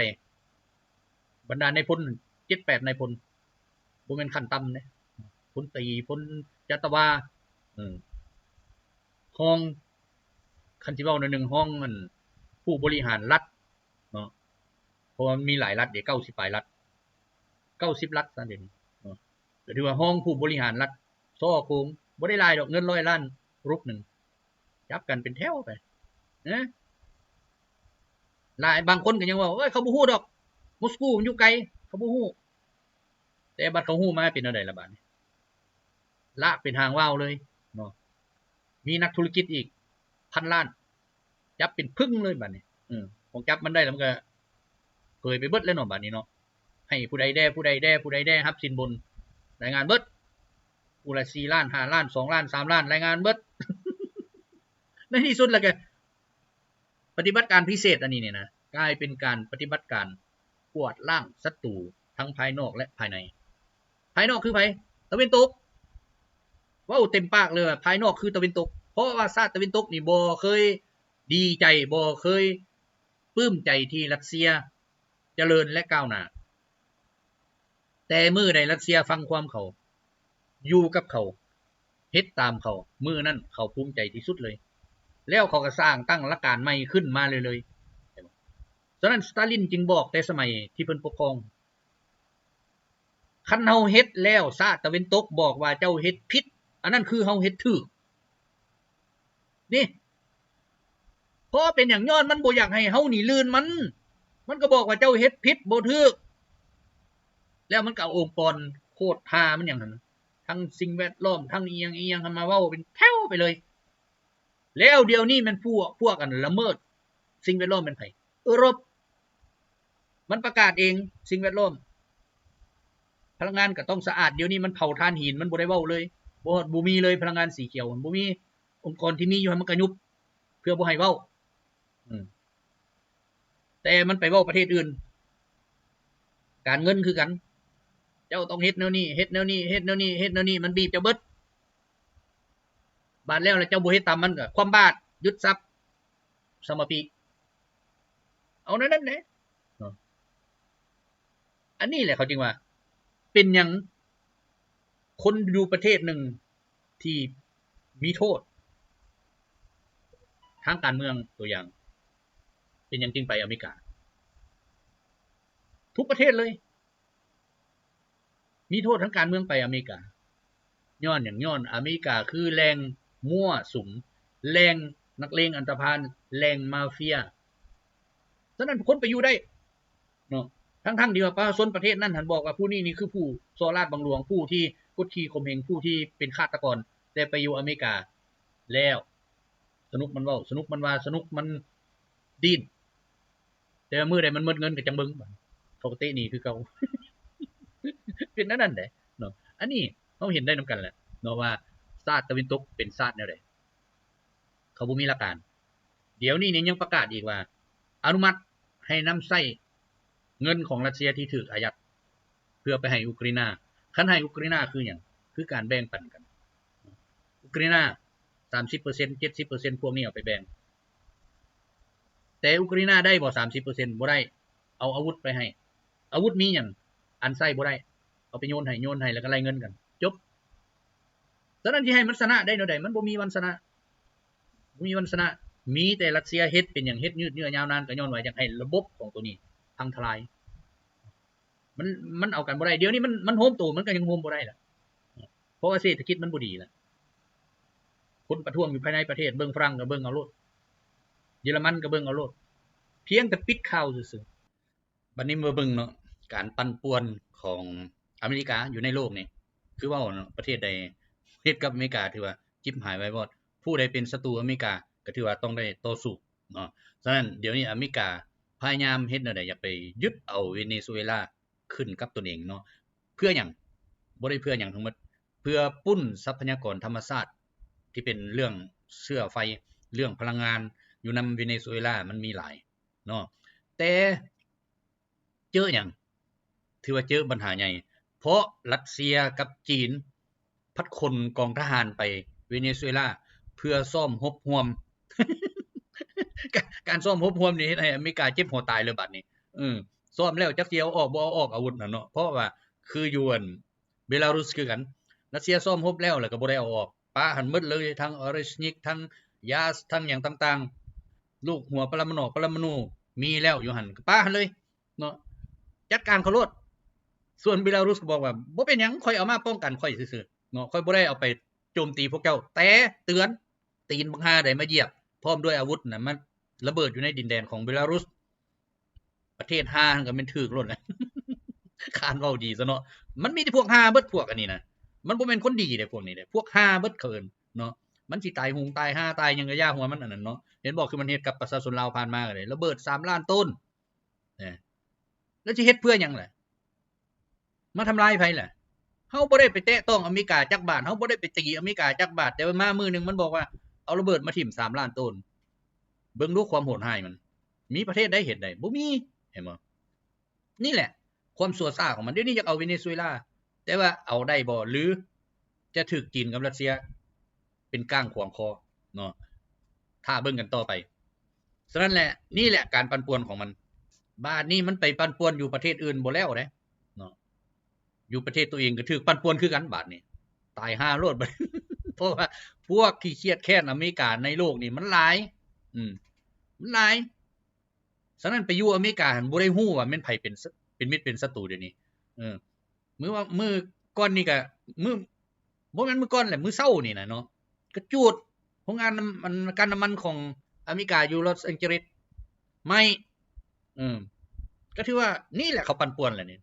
ບັນດານາຍພົນ ເຈັດແປດນາຍພົນ ບໍ່ແມ່ນຂັ້ນຕ່ຳເດ້ ພົນຕີ ພົນຈັດຕະວາ ເອີ ຮອງ ຄັນຊິເວົ້າໜ້ອຍໜຶ່ງ ຮອງອັນ ຜູ້ບໍລິຫານລັດເນາະ ເພາະວ່າມັນມີຫຼາຍລັດເດ້ ເກົ້າສິບປາຍລັດ ເກົ້າສິບລັດຊະເດນີ້ເນາະ ກໍຖືວ່າຮອງຜູ້ບໍລິຫານລັດ ສໍ້ໂກງ ບໍ່ໄດ້ຫຼາຍດອກ ເງິນຮ້ອຍລ້ານຣູບໜຶ່ງ ຈັບກັນເປັນແຖວໄປ ເອີ ຫຼາຍ ບາງຄົນກໍຍັງເວົ້າ ເອີຍ ເຂົາບໍ່ຮູ້ດອກ ມົສກູມັນຢູ່ໄກ ເຂົາບໍ່ຮູ້ ແຕ່ບັດເຂົາຮູ້ມາເປັນແນວໃດລະບາດນີ້ ລາກເປັນຫາງວ່າວເລີຍເນາະ ມີນັກທຸລະກິດອີກພັນລ້ານ ຈັບເປັນປຶ້ງເລີຍບາດນີ້ ເອີ ຂອງຈັບມັນໄດ້ແລ້ວ ມັນກໍເຜີຍໄປເບິດແລ້ວເນາະ ບາດນີ້ເນາະ ໃຫ້ຜູ້ໃດແດ່ ຜູ້ໃດແດ່ ຜູ້ໃດແດ່ ຮັບສິນບົນ ລາຍງານເບິດ ຜູ້ລະສີ່ລ້ານ ຫ້າລ້ານ ສອງລ້ານ ສາມລ້ານ ລາຍງານເບິດ ໃນທີ່ສຸດແລ້ວກໍ ປະຕິບັດການພິເສດອັນນີ້ນີ້ນະ ກາຍເປັນການປະຕິບັດການກວາດລ້າງສັດຕູທັງພາຍນອກ ແລະ ພາຍໃນ. ພາຍນອກຄືໃຜ? ຕາເວັນຕົກ. ເວົ້າເຕັມປາກເລີຍວ່າພາຍນອກຄືຕາເວັນຕົກ, ເພາະວ່າຊາດຕາເວັນຕົກນີ້ບໍ່ເຄີຍດີໃຈ, ບໍ່ເຄີຍປຶ້ມໃຈທີ່ຣັດເຊຍຈະເລີນ ແລະ ກ້າວໜ້າ. ແຕ່ມື້ໃດຣັດເຊຍຟັງຄວາມເຂົາ, ຢູ່ກັບເຂົາ, ເຮັດຕາມເຂົາ, ມື້ນັ້ນເຂົາພູມໃຈທີ່ສຸດເລີຍ. ແລ້ວເຂົາກໍສ້າງຕັ້ງຫຼັກການໃໝ່ຂຶ້ນມາເລື້ອຍໆ. ສະນັ້ນ ສະຕາລິນຈຶ່ງບອກແຕ່ສະໄໝທີ່ເພິ່ນປົກຄອງ, ຄັນເຮົາເຮັດແລ້ວ ຊາດຕາເວັນຕົກບອກວ່າເຈົ້າເຮັດຜິດ, ອັນນັ້ນຄືເຮົາເຮັດຖືກ. ນີ້ ເພາະເປັນຫຍັງ? ຍ້ອນມັນບໍ່ຢາກໃຫ້ເຮົານີ້ລື່ນມັນ, ມັນກໍບອກວ່າເຈົ້າເຮັດຜິດ ບໍ່ຖືກ, ແລ້ວມັນກໍເອົາອົງກອນໂຄດຮ່າມັນຫຍັງຫັ້ນ, ທັງສິ່ງແວດລ້ອມ ທັງອີ່ຫຍັງອີ່ຫຍັງ ມາເວົ້າເປັນແຖວໄປເລີຍ. ແລ້ວດຽວນີ້ແມ່ນພວກ ພວກອັນລະເມີດສິ່ງແວດລ້ອມແມ່ນໃຜ? ເອີຣົບ. ມັນປະກາດເອງ ສິ່ງແວດລ້ອມ, ພະລັງງານກໍຕ້ອງສະອາດ. ດຽວນີ້ມັນເຜົາຖ່ານຫີນ ມັນບໍ່ໄດ້ເວົ້າເລີຍ, ບໍ່ ບໍ່ມີເລີຍພະລັງງານສີຂຽວ, ບໍ່ມີ. ອົງກອນທີ່ມີຢູ່ຫັ້ນມັນກະຍຸບ ເພື່ອບໍ່ໃຫ້ເວົ້າ. ອືມ ແຕ່ມັນໄປເວົ້າປະເທດອື່ນ. ການເງິນຄືກັນ, ເຈົ້າຕ້ອງເຮັດແນວນີ້ ເຮັດແນວນີ້ ເຮັດແນວນີ້ ເຮັດແນວນີ້ ມັນບີບເຈົ້າເບິດ. ບາດແລ້ວລະເຈົ້າບໍ່ເຮັດຕາມມັນກໍຄວ່ຳບາດ, ຍຶດຊັບ, ສະມາປີ, ເອົາແນວນັ້ນແຫຼະເນາະ. ອັນນີ້ແຫຼະເຂົາຈຶ່ງວ່າ ເປັນຫຍັງຄົນຢູ່ປະເທດໜຶ່ງທີ່ມີໂທດທາງການເມືອງ, ຕົວຢ່າງ ເປັນຫຍັງຈຶ່ງໄປອາເມລິກາ? ທຸກປະເທດເລີຍ ມີໂທດທາງການເມືອງໄປອາເມລິກາ. ຍ້ອນຫຍັງ? ຍ້ອນອາເມລິກາຄືແຫຼ່ງມົ້ວສຸມ, ແຫຼ່ງນັກເລງອັນຕະພານ, ແຫຼ່ງມາເຟຍ. ສະນັ້ນຄົນໄປຢູ່ໄດ້ເນາະ, ທັງໆທີ່ວ່າປະຊາຊົນປະເທດນັ້ນຫັ້ນບອກວ່າຜູ້ນີ້ນີ້ຄືຜູ້ສໍ້ລາດບັງຫຼວງ, ຜູ້ທີ່ກົດຂີ່ຂົ່ມເຫງ, ຜູ້ທີ່ເປັນຄາດຕະກອນ, ແຕ່ໄປຢູ່ອາເມລິກາແລ້ວ ສະໜຸກມັນເວົ້າ, ສະໜຸກມັນວ່າ, ສະໜຸກມັນດີ້ນ. ແຕ່ວ່າມື້ໃດມັນໝົດເງິນກໍຈັ່ງເບິ່ງ, ເຂົາກໍເຕະໜີຄືເກົ່າ. ເປັນແນວນັ້ນເດ້ເນາະ. ອັນນີ້ເຮົາເຫັນໄດ້ນຳກັນແຫຼະເນາະ ວ່າຊາດຕາເວັນຕົກເປັນຊາດແນວໃດ. ເຂົາບໍ່ມີຫຼັກການ. ດຽວນີ້ນີ້ຍັງປະກາດອີກວ່າ ອະນຸມັດໃຫ້ນຳໃຊ້ເງິນຂອງຣັດເຊຍທີ່ຖືກອາຍັດ ເພື່ອໄປໃຫ້ອຸກຣາຍນາ. ຄັນໃຫ້ອຸກຣາຍນາຄືຫຍັງ? ຄືການແບ່ງປັນກັນ. ອຸກຣາຍນາສາມສິບເປີເຊັນ ເຈັດສິບເປີເຊັນ ພວກນີ້ເອົາໄປແບ່ງ. ແຕ່ອຸກຣາຍນາໄດ້ບໍ່ສາມສິບເປີເຊັນ? ບໍ່ໄດ້. ເອົາອາວຸດໄປໃຫ້. ອາວຸດມີຫຍັງ? ອັນໃຊ້ບໍ່ໄດ້ ເອົາໄປໂຍນໃຫ້, ໂຍນໃຫ້ແລ້ວກໍໄລ່ເງິນກັນ, ຈົບ. ສະນັ້ນ ຊິໃຫ້ມັນຊະນະໄດ້ແນວໃດ? ມັນບໍ່ມີວັນຊະນະ, ບໍ່ມີວັນຊະນະ. ມີແຕ່ຣັດເຊຍເຮັດ. ເປັນຫຍັງເຮັດຍືດເຍື້ອຍາວນານ? ກໍຍ້ອນວ່າຢາກໃຫ້ລະບົບຂອງໂຕນີ້ພັງທະລາຍ. ມັນ ມັນເອົາກັນບໍ່ໄດ້. ດຽວນີ້ມັນ ມັນໂຮມໂຕ ມັນກໍຍັງໂຮມບໍ່ໄດ້ລະ, ເພາະວ່າເສດຖະກິດມັນບໍ່ດີລະ. ຄົນປະທ້ວງຢູ່ພາຍໃນປະເທດ, ເບິ່ງຝຣັ່ງກໍເບິ່ງເອົາໂລດ, ເຢຍລະມັນກໍເບິ່ງເອົາໂລດ, ພຽງແຕ່ປິດຂ່າວຊື່ໆ. ບັດນີ້ມາເບິ່ງເນາະ ການປັ່ນປ່ວນຂອງອາເມລິກາຢູ່ໃນໂລກນີ້ ຄືເວົ້າເນາະ ປະເທດໃດເຮັດກັບອາເມລິກາຖືວ່າຈິບຫາຍໄວວອດ, ຜູ້ໃດເປັນສັດຕູອາເມລິກາກໍຖືວ່າຕ້ອງໄດ້ຕໍ່ສູ້ເນາະ. ສະນັ້ນ ດຽວນີ້ອາເມລິກາພະຍາຍາມເຮັດແນວໃດ ຢາກໄປຍຶດເອົາເວເນຊູເອລາ ຂຶ້ນກັບຕົນເອງເນາະ. ເພື່ອຫຍັງ? ບໍ່ໄດ້ເພື່ອຫຍັງທັງໝົດ, ເພື່ອປຸ້ນຊັບພະຍາກອນທຳມະຊາດທີ່ເປັນເລື່ອງເຊື້ອໄຟ, ເລື່ອງພະລັງງານ. ຢູ່ນຳເວເນຊູເອລາມັນມີຫຼາຍເນາະ, ແຕ່ເຈີຫຍັງ? ຖືວ່າເຈີບັນຫາໃຫຍ່ ເພາະຣັດເຊຍກັບຈີນ ພັດຂົນກອງທະຫານໄປເວເນຊູເອລາເພື່ອຊ້ອມຮົບຮ່ວມ. ການ ການຊ້ອມຮົບຮ່ວມນີ້ເຮັດໃຫ້ອາເມລິກາເຈັບຫົວຕາຍເລີຍບາດນີ້. ເອີ ຊ້ອມແລ້ວຈັກຊິເອົາອອກບໍ່ເອົາອອກອາວຸດຫັ້ນເນາະ, ເພາະວ່າຄືຢູ່ອັນ ເບລາຣຸດຄືກັນ. ຣັດເຊຍຊ້ອມຮົບແລ້ວ ແລ້ວກໍບໍ່ໄດ້ເອົາອອກ ປະຫັ້ນໝົດເລີຍ ທັງອາເຣສນິກ ທັງຢາສ ທັງຫຍັງຕ່າງໆ ລູກຫົວປະລະມະນອກ ປະລະມະນູມີແລ້ວຢູ່ຫັ້ນ ກໍປະຫັ້ນເລີຍເນາະ ຈັດການເຂົາໂລດ. ສ່ວນເບລາຣຸດກໍບອກວ່າ ບໍ່ເປັນຫຍັງ ຂ້ອຍເອົາມາປ້ອງກັນຂ້ອຍຊື່ໆເນາະ ຂ້ອຍບໍ່ໄດ້ເອົາໄປໂຈມຕີພວກເຈົ້າ ແຕ່ເຕືອນ ຕີນບັກຫ່າໃດມາຢຽບ ພ້ອມດ້ວຍອາວຸດນະ ມັນລະເບີດຢູ່ໃນດິນແດນຂອງເບລາຣຸດ. ປະເທດຫ່າຫັ້ນກໍແມ່ນຖືກໂລດແຫຼະ ຄານເວົ້າດີຊະເນາະ. ມັນມີແຕ່ພວກຫ່າເບິດພວກອັນນີ້ນະ ມັນບໍ່ແມ່ນຄົນດີເດ້ພວກນີ້ເດ້ ພວກຫ່າເບິດເຂົາເອີ້ນເນາະ. ມັນຊິຕາຍຫຸງຕາຍຫ່າຕາຍຫຍັງກໍຢ່າຫົວມັນອັນນັ້ນເນາະ. ເຫັນບໍ່ ຄືມັນເຮັດກັບປະຊາຊົນລາວຜ່ານມາກໍໄດ້ ລະເບີດສາມລ້ານໂຕນ ແລ້ວຊິເຮັດເພື່ອຫຍັງລະ? ມາທຳລາຍໃຜລະ? ເຮົາບໍ່ໄດ້ໄປແຕະຕ້ອງອາເມລິກາຈັກບາດ ເຮົາບໍ່ໄດ້ໄປຕີອາເມລິກາຈັກບາດ ແຕ່ວ່າມາມື້ໜຶ່ງມັນບອກວ່າ ເອົາລະເບີດມາຖິ້ມສາມລ້ານໂຕນ. ເບິ່ງດູຄວາມໂຫດຮ້າຍມັນ ມີປະເທດໃດເຮັດໄດ້? ບໍ່ມີ ເຫັນບໍ່? ນີ້ແຫຼະຄວາມຊົ່ວຊ້າຂອງມັນ. ດຽວນີ້ຢາກເອົາເວເນຊູເອລາ ແຕ່ວ່າເອົາໄດ້ບໍ່ ຫຼືຈະຖືກຈີນກັບຣັດເຊຍເປັນກ້າງຂວາງຄໍເນາະ ຖ້າເບິ່ງກັນຕໍ່ໄປ. ສະນັ້ນແຫຼະ ນີ້ແຫຼະການປັ່ນປ່ວນຂອງມັນ. ບາດນີ້ມັນໄປປັ່ນປ່ວນຢູ່ປະເທດອື່ນບໍ່ແລ້ວເດ້ເນາະ ຢູ່ປະເທດຕົວເອງກໍຖືກປັ່ນປ່ວນຄືກັນບາດນີ້ ຕາຍຫ່າໂລດ. ເພາະວ່າພວກທີ່ຄຽດແຄ້ນອາເມລິກາໃນໂລກນີ້ມັນຫຼາຍ ອືມ ມັນຫຼາຍ. ສະນັ້ນໄປຢູ່ອາເມລິກາຫັ້ນບໍ່ໄດ້ຮູ້ວ່າແມ່ນໃຜເປັນ ເປັນມິດເປັນສັດຕູດຽວນີ້ ເອີ ມື້ວ່າ ມື້ກ່ອນນີ້ກະ ມື້ ບໍ່ແມ່ນມື້ກ່ອນແຫຼະ ມື້ເຊົ້ານີ້ນະເນາະ ກະຈູດໂຮງງານນ້ຳ ອັນ ການນ້ຳມັນຂອງອາເມລິກາຢູ່ລອສແອງເຈລິສໄໝ້ ເອີ ກະຖືວ່ານີ້ແຫຼະເຂົາປັ່ນປ່ວນແຫຼະນີ້.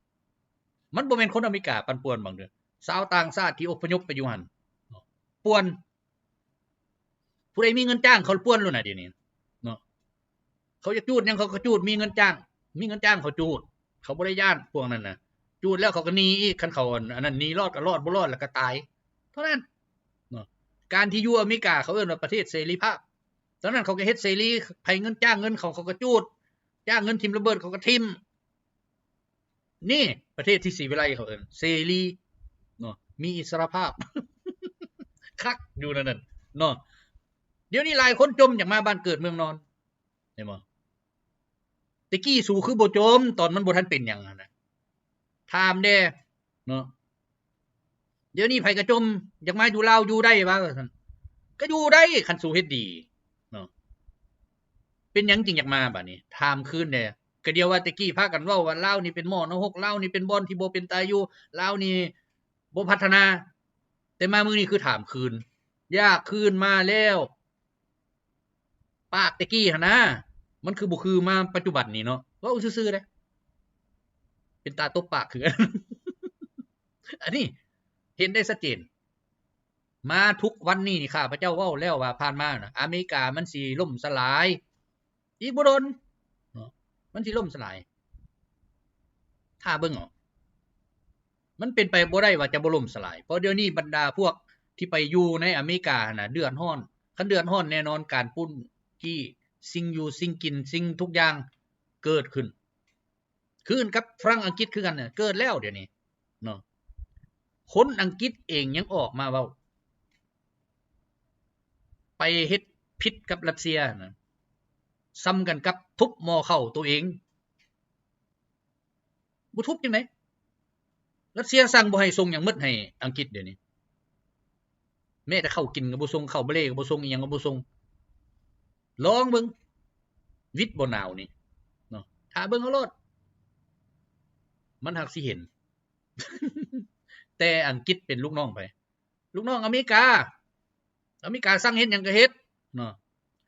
ມັນບໍ່ແມ່ນຄົນອາເມລິກາປັ່ນປ່ວນບາງເທື່ອ ຊາວຕ່າງຊາດທີ່ອົບພະຍົບໄປຢູ່ຫັ້ນ ປ່ວນ ຜູ້ໃດມີເງິນຈ້າງເຂົາປ່ວນໂລດນະດຽວນີ້ເນາະ. ເຂົາຢາກຈູດຫຍັງເຂົາກໍຈູດ ມີເງິນຈ້າງ ມີເງິນຈ້າງເຂົາຈູດ ເຂົາບໍ່ໄດ້ຢ້ານພວກນັ້ນນະ. ຈູດແລ້ວເຂົາກໍໜີອີກ ຄັນເຂົາ ອັນ ອັນນັ້ນໜີລອດກໍລອດ ບໍ່ລອດແລ້ວກໍຕາຍເທົ່ານັ້ນເນາະ. ການທີ່ຢູ່ອາເມລິກາເຂົາເອີ້ນວ່າປະເທດເສລີພາບ ຕອນນັ້ນເຂົາກໍເຮັດເສລີ ໃຜເງິນຈ້າງເງິນເຂົາ ເຂົາກໍຈູດ ຈ້າງເງິນຖິ້ມລະເບີດເຂົາກໍຖິ້ມ. ນີ້ປະເທດທີ່ສີວິໄລເຂົາເອີ້ນເສລີເນາະ ມີອິດສະຫຼະພາບ ຄັກຢູ່ນັ້ນເນາະ. ດຽວນີ້ຫຼາຍຄົນຈົ່ມຢາກມາບ້ານເກີດເມືອງນອນ ເຫັນບໍ່? ແຕ່ກີ້ສູຄືບໍ່ຈົ່ມ ຕອນມັນບໍ່ທັນເປັນຫຍັງຫັ້ນນະ ຖາມແດ່ເນາະ. ດຽວນີ້ໃຜກະຈົ່ມ ຢາກມາຢູ່ລາວຢູ່ໄດ້ວ່າຊັ້ນ ກະຢູ່ໄດ້ຄັນສູເຮັດດີເນາະ. ເປັນຫຍັງຈຶ່ງຢາກມາບາດນີ້ ຖາມຄືນແດ່. ກະດຽວວ່າແຕ່ກີ້ພາກັນເວົ້າວ່າລາວນີ້ເປັນໝໍນະຮົກ ລາວນີ້ເປັນບ່ອນທີ່ບໍ່ເປັນຕາຢູ່ ລາວນີ້ບໍ່ພັດທະນາ ແຕ່ມາມື້ນີ້ຄືຖາມຄືນ ຢາກຄືນມາແລ້ວ. ປາກແຕ່ກີ້ຫັ້ນນະ ມັນຄືບໍ່ຄືມາປັດຈຸບັນນີ້ເນາະ ເວົ້າຊື່ໆເດ້ ເປັນຕາຕົບປາກຄືກັນ. ອັນນີ້ເຫັນໄດ້ຊັດເຈນ ມາທຸກວັນນີ້ນີ້ ຂ້າພະເຈົ້າເວົ້າແລ້ວວ່າຜ່ານມານະ ອາເມລິກາມັນຊິລົ້ມສະຫຼາຍ ອີກບໍ່ດົນເນາະ ມັນຊິລົ້ມສະຫຼາຍ ຖ້າເບິ່ງເອົາ. ມັນເປັນໄປບໍ່ໄດ້ວ່າຈະບໍ່ລົ້ມສະຫຼາຍ ເພາະດຽວນີ້ບັນດາພວກທີ່ໄປຢູ່ໃນອາເມລິກາຫັ້ນນະ ເດືອດຮ້ອນ ຄັນເດືອດຮ້ອນແນ່ນອນ ການປຸ້ນຈີ້ ສິ່ງຢູ່ສິ່ງກິນ ສິ່ງທຸກຢ່າງເກີດຂຶ້ນ ຄືກັນກັບຝຣັ່ງອັງກິດຄືກັນນະ ເກີດແລ້ວດຽວນີ້ເນາະ. ຄົນອັງກິດເອງຍັງອອກມາເວົ້າ ໄປເຮັດຜິດກັບຣັດເຊຍນະ ສ່ຳກັນກັບທຸບໝໍ້ເຂົ້າໂຕເອງ ບໍ່ທຸບຈັ່ງໃດ? ຣັດເຊຍສັ່ງບໍ່ໃຫ້ສົ່ງຫຍັງໝົດໃຫ້ອັງກິດດຽວນີ້ ແມ້ແຕ່ເຂົ້າກິນກໍບໍ່ສົ່ງ ເຂົ້າບາເລກໍບໍ່ສົ່ງ ອີ່ຫຍັງກໍບໍ່ສົ່ງ. ລອງເບິ່ງ ວິດບໍ່ໜາວນີ້ເນາະ ຖ້າເບິ່ງເອົາໂລດ ມັນຫາກຊິເຫັນ. ແຕ່ອັງກິດເປັນລູກນ້ອງໃຜ? ລູກນ້ອງອາເມລິກາ ອາເມລິກາສັ່ງເຮັດຫຍັງກໍເຮັດເນາະ.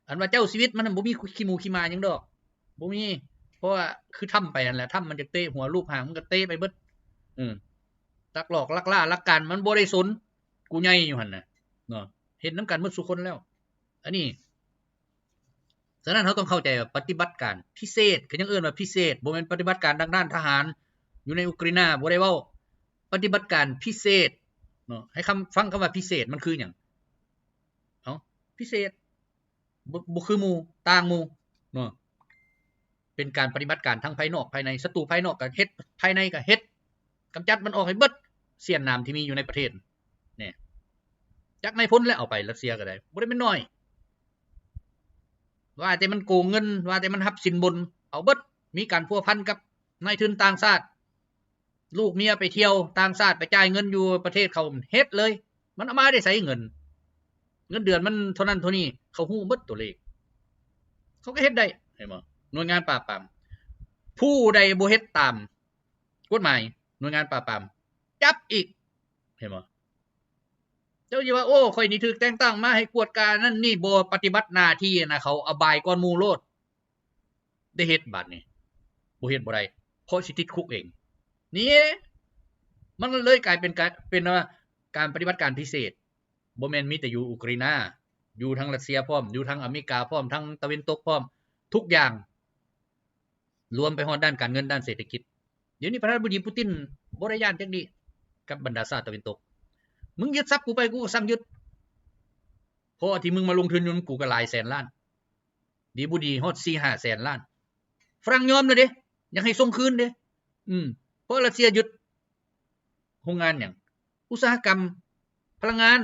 ອັນວ່າເຈົ້າຊີວິດມັນບໍ່ມີຂີ້ໝູຂີ້ໝາຫຍັງດອກ ບໍ່ມີ ເພາະວ່າຄືທຳໄປຫັ້ນແຫຼະ ທຳມັນຈະເຕະຫົວລູບຫາງ ມັນກໍເຕະໄປເບິດ. ເອີ ລັກຫຼອກລັກລ້າລັກການ ມັນບໍ່ໄດ້ສົນ ກູໃຫຍ່ຢູ່ຫັ້ນນະເນາະ ເຮັດນຳກັນໝົດສູ່ຄົນແລ້ວ ອັນນີ້. ສະນັ້ນເຮົາຕ້ອງເຂົ້າໃຈວ່າປະຕິບັດການພິເສດ ກໍຍັງເອີ້ນວ່າພິເສດ ບໍ່ແມ່ນປະຕິບັດການທາງດ້ານທະຫານ ຢູ່ໃນອຸກຣາຍນາບໍ່ໄດ້ເວົ້າ ປະຕິບັດການພິເສດເນາະ. ໃຫ້ຄຳ ຟັງຄຳວ່າພິເສດມັນຄືຫຍັງ? ເອົ້າ ພິເສດ ບໍ່ ບໍ່ຄືໝູ່ ຕ່າງໝູ່ເນາະ. ເປັນການປະຕິບັດການທັງພາຍນອກພາຍໃນ ສັດຕູພາຍນອກກໍເຮັດ ພາຍໃນກໍເຮັດ ກຳຈັດມັນອອກໃຫ້ເບິດ ຊຽນໜາມທີ່ມີຢູ່ໃນປະເທດນີ້ ຈັກນາຍພົນແຫຼະເອົາໄປ ຣັດເຊຍກໍໄດ້ ບໍ່ໄດ້ແມ່ນໜ້ອຍ ວ່າແຕ່ມັນໂກງເງິນ ວ່າແຕ່ມັນຮັບສິນບົນ ເອົາເບິດ ມີການພົວພັນກັບນາຍທຶນຕ່າງຊາດ ລູກເມຍໄປທ່ຽວຕ່າງຊາດ ໄປຈ່າຍເງິນຢູ່ປະເທດເຂົາ ເຮັດເລີຍ. ມັນເອົາມາແຕ່ໃສເງິນ? ເງິນເດືອນມັນເທົ່ານັ້ນເທົ່ານີ້ ເຂົາຮູ້ໝົດຕົວເລກ ເຂົາກໍເຮັດໄດ້ ເຫັນບໍ່? ໜ່ວຍງານປາບປາມ ຜູ້ໃດບໍ່ເຮັດຕາມກົດໝາຍ ໜ່ວຍງານປາບປາມຈັບອີກ ເຫັນບໍ່? ເຈົ້າຊິວ່າ ໂອ້ ຂ້ອຍນີ້ຖືກແຕ່ງຕັ້ງມາໃຫ້ກວດການັ້ນນີ້ ບໍ່ປະຕິບັດໜ້າທີ່ນະ ເຂົາອະບາຍກ່ອນໝູ່ໂລດ. ໄດ້ເຮັດບາດນີ້ ບໍ່ເຮັດບໍ່ໄດ້ ເພາະຊິຕິດຄຸກເອງ. ນີ້ ມັນເລີຍກາຍເປັນການ ເປັນວ່າການປະຕິບັດການພິເສດ ບໍ່ແມ່ນມີແຕ່ຢູ່ອູກຣາຍນາ ຢູ່ທັງຣັດເຊຍພ້ອມ ຢູ່ທັງອາເມລິກາພ້ອມ ທັງຕາເວັນຕົກພ້ອມ ທຸກຢ່າງ ລວມໄປຮອດດ້ານການເງິນ ດ້ານເສດຖະກິດ. ດຽວນີ້ປະທານາທິບໍດີປູຕິນບໍ່ໄດ້ຢ້ານຈັກດີ້ກັບບັນດາຊາດຕາເວັນຕົກ. ມຶງຍຶດຊັບກູໄປ ກູກໍສັ່ງຍຶດ ເພາະວ່າທີ່ມຶງມາລົງທຶນຢູ່ນຳກູກໍຫຼາຍແສນລ້ານ ດີບໍ່ດີຮອດສີ່ຫ້າແສນລ້ານ. ຝຣັ່ງຍອມແລ້ວເດ້ ຢາກໃຫ້ສົ່ງຄືນເດ້ ອືມ ເພາະຣັດເຊຍຍຶດໂຮງງານຫຍັງ ອຸດສາຫະກຳ ພະລັງງານ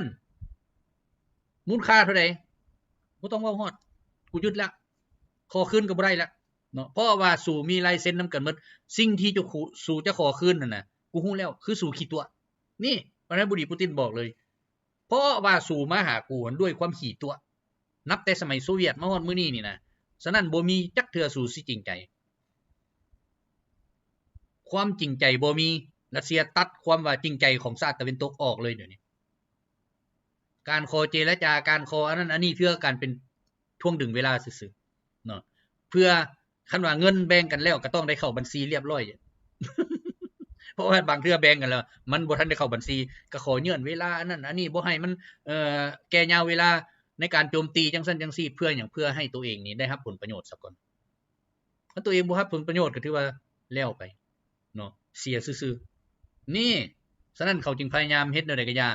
ມູນຄ່າເທົ່າໃດ ບໍ່ຕ້ອງເວົ້າຮອດ ກູຍຶດແລ້ວ ຂໍຄືນກໍບໍ່ໄດ້ແລ້ວເນາະ ເພາະວ່າສູມີລາຍເຊັນນຳກັນໝົດ. ສິ່ງທີ່ເຈົ້າ ສູຈະຂໍຄືນຫັ້ນນະ ກູຮູ້ແລ້ວ ຄືສູຂີ້ຕົວະ. ນີ້ປະທານາທິບໍດີປູຕິນບອກເລີຍ ເພາະວ່າສູມາຫາກູຫັ້ນດ້ວຍຄວາມຂີ້ຕົວະ ນັບແຕ່ສະໄໝໂຊວຽດມາຮອດມື້ນີ້ນີ້ນະ. ສະນັ້ນບໍ່ມີຈັກເທື່ອສູຊິຈິງໃຈ ຄວາມຈິງໃຈບໍ່ມີ. ຣັດເຊຍຕັດຄວາມວ່າຈິງໃຈຂອງຊາດຕາເວັນຕົກອອກເລີຍດຽວນີ້. ການຂໍເຈລະຈາ ການຂໍອັນນັ້ນອັນນີ້ ເພື່ອການເປັນ ຖ່ວງດຶງເວລາຊື່ໆເນາະ ເພື່ອ ຄັນວ່າເງິນແບ່ງກັນແລ້ວ ກໍຕ້ອງໄດ້ເຂົ້າບັນຊີລຽບຮ້ອຍ ເພາະວ່າບາງເທື່ອແບ່ງກັນແລ້ວ ມັນບໍ່ທັນໄດ້ເຂົ້າບັນຊີ ກໍຂໍເຫຍື່ອນເວລາອັນນັ້ນອັນນີ້ ບໍ່ໃຫ້ມັນ ເອ່ອ ແກ່ຍາວເວລາໃນການໂຈມຕີ ຈັ່ງຊັ້ນຈັ່ງຊີ້. ເພື່ອຫຍັງ? ເພື່ອໃຫ້ຕົວເອງນີ້ໄດ້ຮັບຜົນປະໂຫຍດສາກ່ອນ. ຄັນຕົວເອງບໍ່ຮັບຜົນປະໂຫຍດ ກໍຖືວ່າແລ້ວໄປເນາະ ເສຍຊື່ໆ. ນີ້ ສະນັ້ນເຂົາຈຶ່ງພະຍາຍາມເຮັດແນວໃດກໍຢ່າ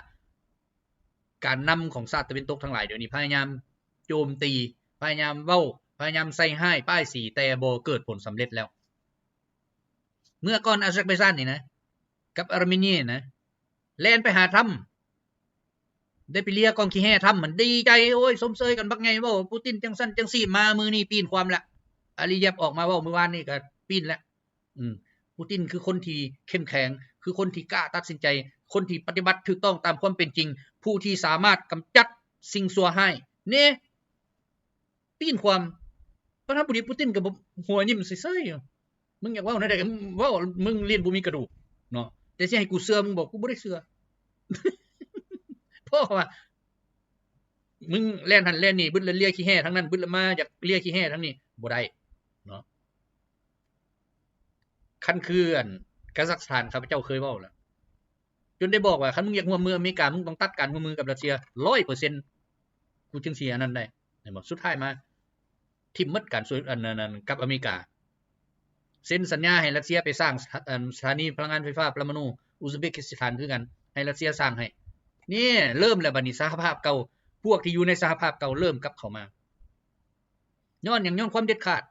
ການນຳຂອງຊາດຕາເວັນຕົກທັງຫຼາຍດຽວນີ້ ພະຍາຍາມໂຈມຕີ ພະຍາຍາມເວົ້າ ພະຍາຍາມໃສ່ຮ້າຍປ້າຍສີ ແຕ່ບໍ່ເກີດຜົນສຳເລັດແລ້ວ. ເມື່ອກ່ອນອາເຊີໄບຈານນີ້ນະ ກັບອາເມນີນະ ແລ່ນໄປຫາທຳ ໄດ້ໄປເລຍກອງຂີ້ແຮ່ທຳ ມັນດີໃຈ ໂອ້ຍ ຊົມເຊີຍກັນບັກໃຫຍ່ ເວົ້າປູຕິນຈັ່ງຊັ້ນຈັ່ງຊີ້. ມາມື້ນີ້ປີ້ນຄວາມແລ້ວ ອາລີເຢບອອກມາເວົ້າມື້ວານນີ້ກໍປີ້ນແລ້ວ. ອືມ ປູຕິນຄືຄົນທີ່ເຂັ້ມແຂງ ຄືຄົນທີ່ກ້າຕັດສິນໃຈ ຄົນທີ່ປະຕິບັດຖືກຕ້ອງຕາມຄວາມເປັນຈິງ ຜູ້ທີ່ສາມາດກຳຈັດສິ່ງຊົ່ວຮ້າຍ. ເນ ປີ້ນຄວາມ ປະທານາທິບໍດີປູຕິນກໍບໍ່ ຫົວຍິ້ມເຊີຍໆຢູ່. ມຶງຢາກເວົ້າແນວໃດກໍເວົ້າ ມຶງຫຼິ້ນບໍ່ມີກະດູກເນາະ ແຕ່ຊິໃຫ້ກູເຊື່ອມຶງບໍ່? ກູບໍ່ໄດ້ເຊື່ອ ເພາະວ່າມຶງແລ່ນຫັ້ນແລ່ນນີ້ ບຶດລະເລຍຂີ້ແຮ່ທາງນັ້ນ ບຶດລະມາຢາກເລຍຂີ້ແຮ່ທາງນີ້ ບໍ່ໄດ້ເນາະ. ຄັນຄືອັນກາຊາກສະຖານ ຂ້າພະເຈົ້າເຄີຍເວົ້າແລ້ວ ຈົນໄດ້ບອກວ່າ ຄັນມຶງຢາກຮ່ວມມືອາເມລິກາ ມຶງຕ້ອງຕັດການຮ່ວມມືກັບຣັດເຊຍຮ້ອຍເປີເຊັນ ກູຈຶ່ງຊິອັນນັ້ນໄດ້ ເຫັນບໍ່? ສຸດທ້າຍມາຖິ້ມໝົດການຊ່ວຍ ອັນນັ້ນ ກັບອາເມລິກາ ເຊັນສັນຍາໃຫ້ຣັດເຊຍໄປສ້າງ ອັນ ສະຖານີພະລັງງານໄຟຟ້າປະມານູ ອຸສເບກິສຖານຄືກັນ ໃຫ້ຣັດເຊຍສ້າງໃຫ້. ນີ້ເລີ່ມແລ້ວ ບັດນີ້ສະຫະພາບເກົ່າ ພວກທີ່ຢູ່ໃນສະຫະພາບເກົ່າເລີ່ມກັບເຂົ້າມາ. ຍ້ອນຫຍັງ? ຍ້ອນຄວາມເດັດຂາດ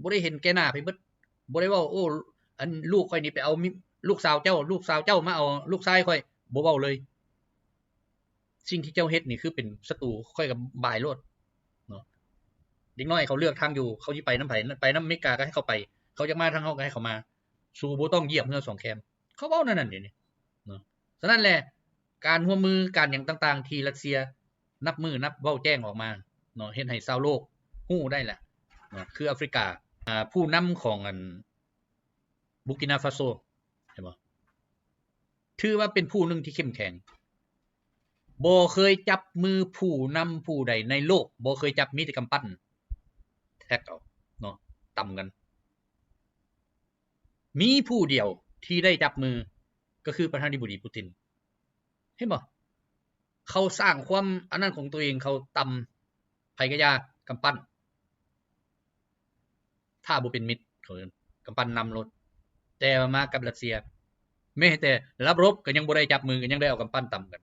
ບໍ່ໄດ້ເຫັນແກ່ໜ້າໃຜເບິດ ບໍ່ໄດ້ເວົ້າ ໂອ້ ອັນ ລູກຂ້ອຍນີ້ໄປເອົາ ລູກສາວເຈົ້າ ລູກສາວເຈົ້າມາເອົາລູກຊາຍຂ້ອຍ ບໍ່ເວົ້າເລີຍ. ສິ່ງທີ່ເຈົ້າເຮັດນີ້ຄືເປັນສັດຕູ ຂ້ອຍກໍບາຍໂລດເນາະ. ເດັກນ້ອຍເຂົາເລືອກທາງຢູ່ ເຂົາຊິໄປນຳໃຜ ໄປນຳອາເມລິກາກໍໃຫ້ເຂົາໄປ ເຂົາຢາກມາທາງເຮົາກໍໃຫ້ເຂົາມາ ສູບໍ່ຕ້ອງຢຽບເຮືອສອງແຄມ. ເຂົາເວົ້າແນວນັ້ນດຽວນີ້ເນາະ. ສະນັ້ນແຫຼະ ການຮ່ວມມື ການຫຍັງຕ່າງໆ ທີ່ຣັດເຊຍນັບມື້ນັບເວົ້າແຈ້ງອອກມາເນາະ ເຮັດໃຫ້ຊາວໂລກຮູ້ໄດ້ແຫຼະເນາະ. ຄືອາຟຣິກາ ອາ ຜູ້ນຳຂອງອັນ ບູກິນາຟາໂຊ ເຫັນບໍ່? ຖືວ່າເປັນຜູ້ໜຶ່ງທີ່ເຂັ້ມແຂງ ບໍ່ເຄີຍຈັບມືຜູ້ນຳຜູ້ໃດໃນໂລກ ບໍ່ເຄີຍຈັບ ມີແຕ່ກຳປັ້ນແທັກເອົາເນາະ ຕຳກັນ. ມີຜູ້ດຽວທີ່ໄດ້ຈັບມື ກໍຄືປະທານາທິບໍດີປູຕິນ. ເຫັນບໍ່? ເຂົາສ້າງຄວາມອັນນັ້ນຂອງຕົວເອງ ເຂົາຕຳໃຜກະຢ່າ ກຳປັ້ນ ຖ້າບໍ່ເປັນມິດ ເຂົາເອີ້ນກຳປັ້ນນຳໂລດ. ແຕ່ວ່າມາກັບຣັດເຊຍ ແມ້ແຕ່ລາບໂຣບກໍຍັງບໍ່ໄດ້ຈັບມື ກໍຍັງໄດ້ເອົາກຳປັ້ນຕຳກັນ.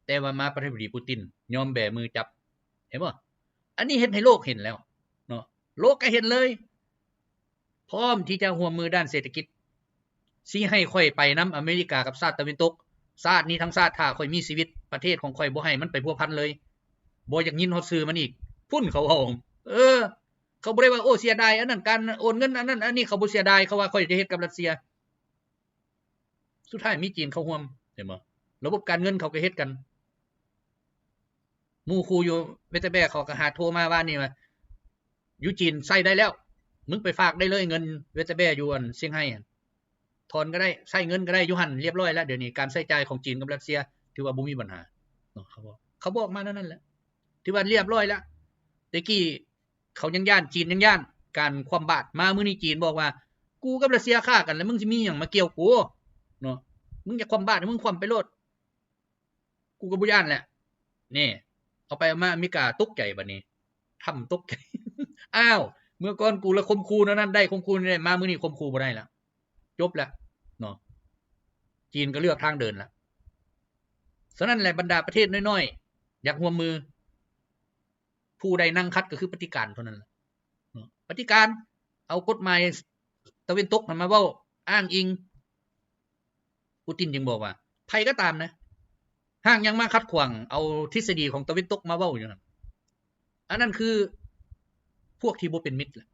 ແຕ່ວ່າມາປະທານາທິບໍດີປູຕິນ ຍອມແບມືຈັບ. ເຫັນບໍ່? ອັນນີ້ເຮັດໃຫ້ໂລກເຫັນແລ້ວເນາະ ໂລກກໍເຫັນເລີຍ. ພ້ອມທີ່ຈະຮ່ວມມືດ້ານເສດຖະກິດ ຊິໃຫ້ຂ້ອຍໄປນຳອາເມລິກາກັບຊາດຕາເວັນຕົກ ຊາດນີ້ທັງຊາດ ຖ້າຂ້ອຍມີຊີວິດ ປະເທດຂອງຂ້ອຍບໍ່ໃຫ້ມັນໄປພົວພັນເລີຍ ບໍ່ຢາກຍິນຮອດຊື່ມັນອີກ. ພຸ້ນເຂົາເວົ້າ ເອີ ເຂົາບໍ່ໄດ້ວ່າ ໂອ້ ເສຍດາຍອັນນັ້ນ ການໂອນເງິນອັນນັ້ນອັນນີ້ ເຂົາບໍ່ເສຍດາຍ ເຂົາວ່າຂ້ອຍຈະເຮັດກັບຣັດເຊຍ. ສຸດທ້າຍມີຈີນເຂົ້າຮ່ວມ ເຫັນບໍ່? ລະບົບການເງິນເຂົາກໍເຮັດກັນ. ໝູ່ຄູ່ຢູ່ເວຕາແບເຂົາກໍຫາໂທມາວານນີ້ວ່າ ຢູ່ຈີນໃຊ້ໄດ້ແລ້ວ ມຶງໄປຝາກໄດ້ເລີຍ ເງິນເວຕາແບຢູ່ອັນຊຽງໄຮ້ ຖອນກໍໄດ້ ໃຊ້ເງິນກໍໄດ້ຢູ່ຫັ້ນ ລຽບຮ້ອຍແລ້ວ. ດຽວນີ້ການໃຊ້ຈ່າຍຂອງຈີນກັບຣັດເຊຍຖືວ່າບໍ່ມີບັນຫາເນາະ ເຂົາບອກ ເຂົາບອກມາແນວນັ້ນແຫຼະ ຖືວ່າລຽບຮ້ອຍແລ້ວ. ແຕ່ກີ້ເຂົາຍັງຢ້ານ ຈີນຍັງຢ້ານການຄວ່ຳບາດ ມາມື້ນີ້ຈີນບອກວ່າ ກູກັບຣັດເຊຍຂ້າກັນ ແລ້ວມຶງຊິມີຫຍັງມາກ່ຽວກູເນາະ ມຶງຢາກຄວ່ຳບາດໃຫ້ມຶງຄວ່ຳໄປໂລດ ກູກໍບໍ່ຢ້ານແຫຼະ. ນີ້ ເອົາໄປເອົາມາອາເມລິກາຕົກໃຈບາດນີ້ ທຳຕົກໃຈ ອ້າວ ເມື່ອກ່ອນກູລະຂົ່ມຂູ່ແນວນັ້ນໄດ້ ຂົ່ມຂູ່ນີ້ໄດ້ ມາມື້ນີ້ຂົ່ມຂູ່ບໍ່ໄດ້ລະ ຈົບລະເນາະ ຈີນກໍເລືອກທາງເດີນລະ. ສະນັ້ນແຫຼະ ບັນດາປະເທດນ້ອຍໆ ຢາກຮ່ວມມື ຜູ້ໃດນັ່ງຂັດກໍຄືປະຕິການເທົ່ານັ້ນແຫຼະເນາະ ປະຕິການ ເອົາກົດໝາຍຕາເວັນຕົກຫັ້ນມາເວົ້າອ້າງອີງ. ປູຕິນຈຶ່ງບອກວ່າ ໃຜກໍຕາມນະ ຫາກຍັງມາຂັດຂວາງເອົາທິດສະດີຂອງຕາເວັນຕົກມາເວົ້າຢູ່ຫັ້ນ ອັນນັ້ນຄືພວກທີ່ບໍ່ເປັນມິດແຫຼະ.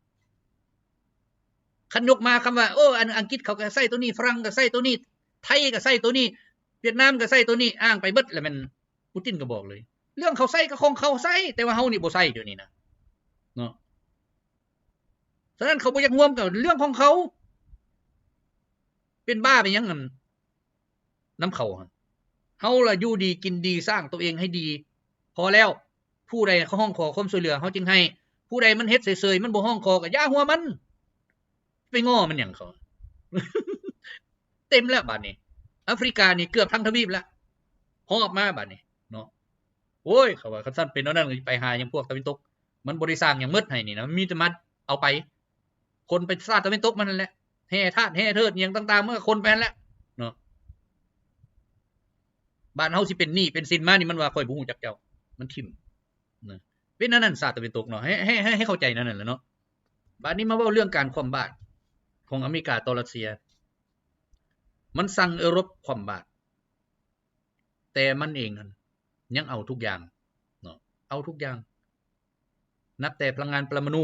ຄັນຍົກມາຄຳວ່າ ໂອ້ ອັນອັງກິດເຂົາກໍໃຊ້ໂຕນີ້ ຝຣັ່ງກໍໃຊ້ໂຕນີ້ ໄທກໍໃຊ້ໂຕນີ້ ຫວຽດນາມກໍໃຊ້ໂຕນີ້ ອ້າງໄປເບິດ ແລ້ວແມ່ນ ປູຕິນກໍບອກເລີຍ ເລື່ອງເຂົາໃຊ້ກໍຂອງເຂົາໃຊ້ ແຕ່ວ່າເຮົານີ້ບໍ່ໃຊ້ດຽວນີ້ນະເນາະ. ສະນັ້ນເຂົາບໍ່ຢາກຮ່ວມກໍເລື່ອງຂອງເຂົາ ເປັນບ້າໄປຫຍັງຫັ້ນນຳເຂົາຫັ້ນ. ເຮົາລະຢູ່ດີກິນດີ ສ້າງໂຕເອງໃຫ້ດີ ພໍແລ້ວ. ຜູ້ໃດເຂົາຮ້ອງຂໍຄວາມຊ່ວຍເຫຼືອ ເຮົາຈຶ່ງໃຫ້. ຜູ້ໃດມັນເຮັດເສີຍໆ ມັນບໍ່ຮ້ອງຂໍ ກໍຢ່າຫົວມັນ ໄປງໍມັນຫຍັງເຂົາ. ເຕັມແລ້ວບາດນີ້ ອາຟຣິການີ້ເກືອບທັງທະວີບແລ້ວ ຫອບມາບາດນີ້ເນາະ. ໂອ້ຍ ເຂົາວ່າ ຄັນຊັ້ນເປັນແນວນັ້ນ ກໍຊິໄປຫາຫຍັງພວກຕາເວັນຕົກ ມັນບໍ່ໄດ້ສ້າງຫຍັງໝົດໃຫ້ນີ້ນະ ມີແຕ່ມາເອົາໄປ ຄົນໄປຊາດຕາເວັນຕົກມັນນັ້ນແຫຼະ ແຮ່ທາດແຮ່ເທີດຫຍັງຕ່າງໆ ມັນກໍຄົນໄປຫັ້ນແຫຼະເນາະ. ບ້ານເຮົາຊິເປັນໜີ້ເປັນສິນມານີ້ ມັນວ່າຂ້ອຍບໍ່ຮູ້ຈັກເຈົ້າ ມັນຖິ້ມນະ. ເປັນອັນນັ້ນຊາດຕາເວັນຕົກເນາະ ໃຫ້ ໃຫ້ ໃຫ້ ໃຫ້ເຂົ້າໃຈແນວນັ້ນແຫຼະເນາະ. ບາດນີ້ມາເວົ້າເລື່ອງການຄວ່ຳບາດຂອງອາເມລິກາຕໍ່ຣັດເຊຍ ມັນສັ່ງເອີຣົບຄວ່ຳບາດ ແຕ່ມັນເອງຫັ້ນຍັງເອົາທຸກຢ່າງເນາະ ເອົາທຸກຢ່າງ ນັບແຕ່ພະລັງງານປະລະມະນູ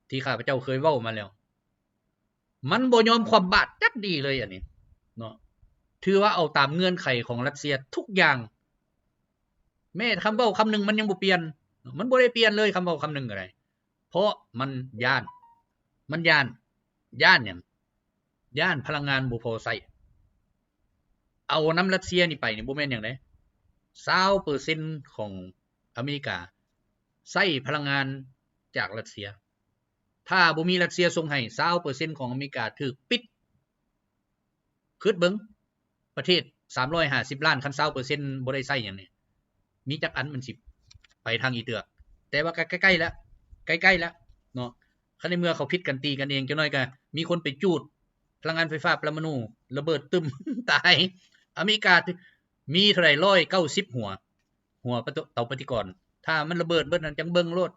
ທີ່ຂ້າພະເຈົ້າເຄີຍເວົ້າມາແລ້ວ ມັນບໍ່ຍອມຄວ່ຳບາດຈັກດີ້ເລີຍອັນນີ້ເນາະ. ຖືວ່າເອົາຕາມເງື່ອນໄຂຂອງຣັດເຊຍທຸກຢ່າງ ແມ້ແຕ່ຄຳເວົ້າຄຳໜຶ່ງມັນຍັງບໍ່ປ່ຽນ ມັນບໍ່ໄດ້ປ່ຽນເລີຍ ຄຳເວົ້າຄຳໜຶ່ງກໍໄດ້ ເພາະມັນຢ້ານ ມັນຢ້ານ ຢ້ານຫຍັງ? ຢ້ານພະລັງງານບໍ່ພໍໃຊ້. ເອົານຳຣັດເຊຍນີ້ໄປນີ້ບໍ່ແມ່ນຫຍັງເດ້ ຊາວເປີເຊັນຂອງອາເມລິກາໃຊ້ພະລັງງານຈາກຣັດເຊຍ. ຖ້າບໍ່ມີຣັດເຊຍສົ່ງໃຫ້ ຊາວເປີເຊັນຂອງອາເມລິກາຖືກປິດ. ຄິດເບິ່ງ ປະເທດສາມຮ້ອຍຫ້າສິບລ້ານ ຄັນຊາວເປີເຊັນບໍ່ໄດ້ໃຊ້ຫຍັງນີ້ ມີຈັກອັນມັນຊິໄປທາງອີເທື່ອ? ແຕ່ວ່າກໍໃກ້ໆແລ້ວ ໃກ້ໆແລ້ວເນາະ. ຄັນໃນເມື່ອເຂົາຜິດກັນຕີກັນເອງ ຈັກໜ້ອຍກໍມີຄົນໄປຈູດພະລັງງານໄຟຟ້າປະລະມະນູ ລະເບີດຕຶ້ມ ຕາຍ. ອາເມລິກາມີເທົ່າໃດ ຮ້ອຍເກົ້າສິບຫົວ ຫົວປະຕູ ເຕົາປະຕິກອນ ຖ້າມັນລະເບີດເບິດຫັ້ນ ຈັ່ງເບິ່ງໂລດ.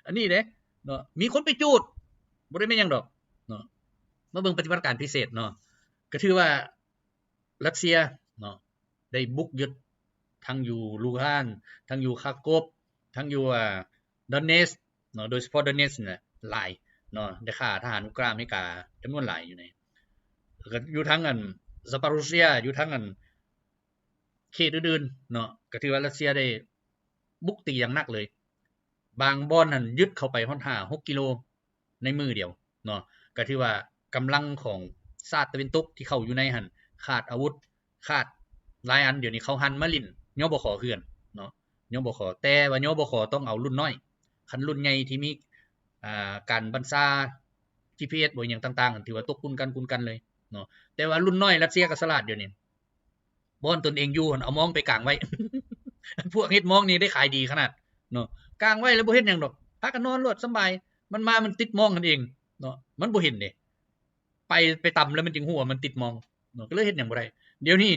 ອັນນີ້ເດ້ເນາະ ມີຄົນໄປຈູດ ບໍ່ໄດ້ແມ່ນຫຍັງດອກເນາະ. ມາເບິ່ງປະຕິບັດການພິເສດເນາະ ກໍຖືວ່າຣັດເຊຍເນາະ ໄດ້ບຸກຍຶດທັງຢູ່ລູຮານ ທັງຢູ່ຄາໂກບ ທັງຢູ່ ອາ ດອນເນສເນາະ ໂດຍສະເພາະດອນເນສນີ້ແຫຼະຫຼາຍເນາະ ໄດ້ຂ້າທະຫານອຸກຣາອາເມລິກາຈຳນວນຫຼາຍຢູ່ໃນ ແລ້ວກໍຢູ່ທາງອັນ ຊາປາໂຣເຊຍ ຢູ່ທາງອັນ ເຂດອື່ນໆເນາະ ກໍຖືວ່າຣັດເຊຍໄດ້ບຸກຕີຢ່າງໜັກເລີຍ. ບາງບ່ອນຫັ້ນຍຶດເຂົ້າໄປຮອດຫ້າຫົກກິໂລໃນມື້ດຽວເນາະ. ກໍຖືວ່າກຳລັງຂອງຊາດຕາເວັນຕົກທີ່ເຂົ້າຢູ່ໃນຫັ້ນ ຂາດອາວຸດ ຂາດຫຼາຍອັນ. ດຽວນີ້ເຂົາຫັນມາຫຼິ້ນ ຍບຂ ຄືກັນເນາະ ຍບຂ ແຕ່ວ່າ ຍບຂ ຕ້ອງເອົາລຸ້ນນ້ອຍ. ຄັນລຸ້ນໃຫຍ່ທີ່ມີ ອ່າ ການບັນຊາ ຈີພີເອັສ ບໍ່ຫຍັງຕ່າງໆ ຖືວ່າຕົກກຸນກັນ ກຸນກັນເລີຍເນາະ. ແຕ່ວ່າລຸ້ນນ້ອຍຣັດເຊຍກໍສະຫຼາດດຽວນີ້ ບ່ອນຕົນເອງຢູ່ຫັ້ນ ເອົາມອງໄປກາງໄວ້. ພວກເຮັດມອງນີ້ໄດ້ຂາຍດີຂະໜາດເນາະ ກາງໄວ້ແລ້ວບໍ່ເຮັດຫຍັງດອກ ພາກັນນອນໂລດສະບາຍ. ມັນມາ ມັນຕິດມອງຫັ້ນເອງເນາະ ມັນບໍ່ເຫັນເດ້ ໄປ ໄປຕຳແລ້ວມັນຈຶ່ງຮູ້ວ່າມັນຕິດມອງເນາະ ກໍເລີຍເຮັດຫຍັງບໍ່ໄດ້. ດຽວນີ້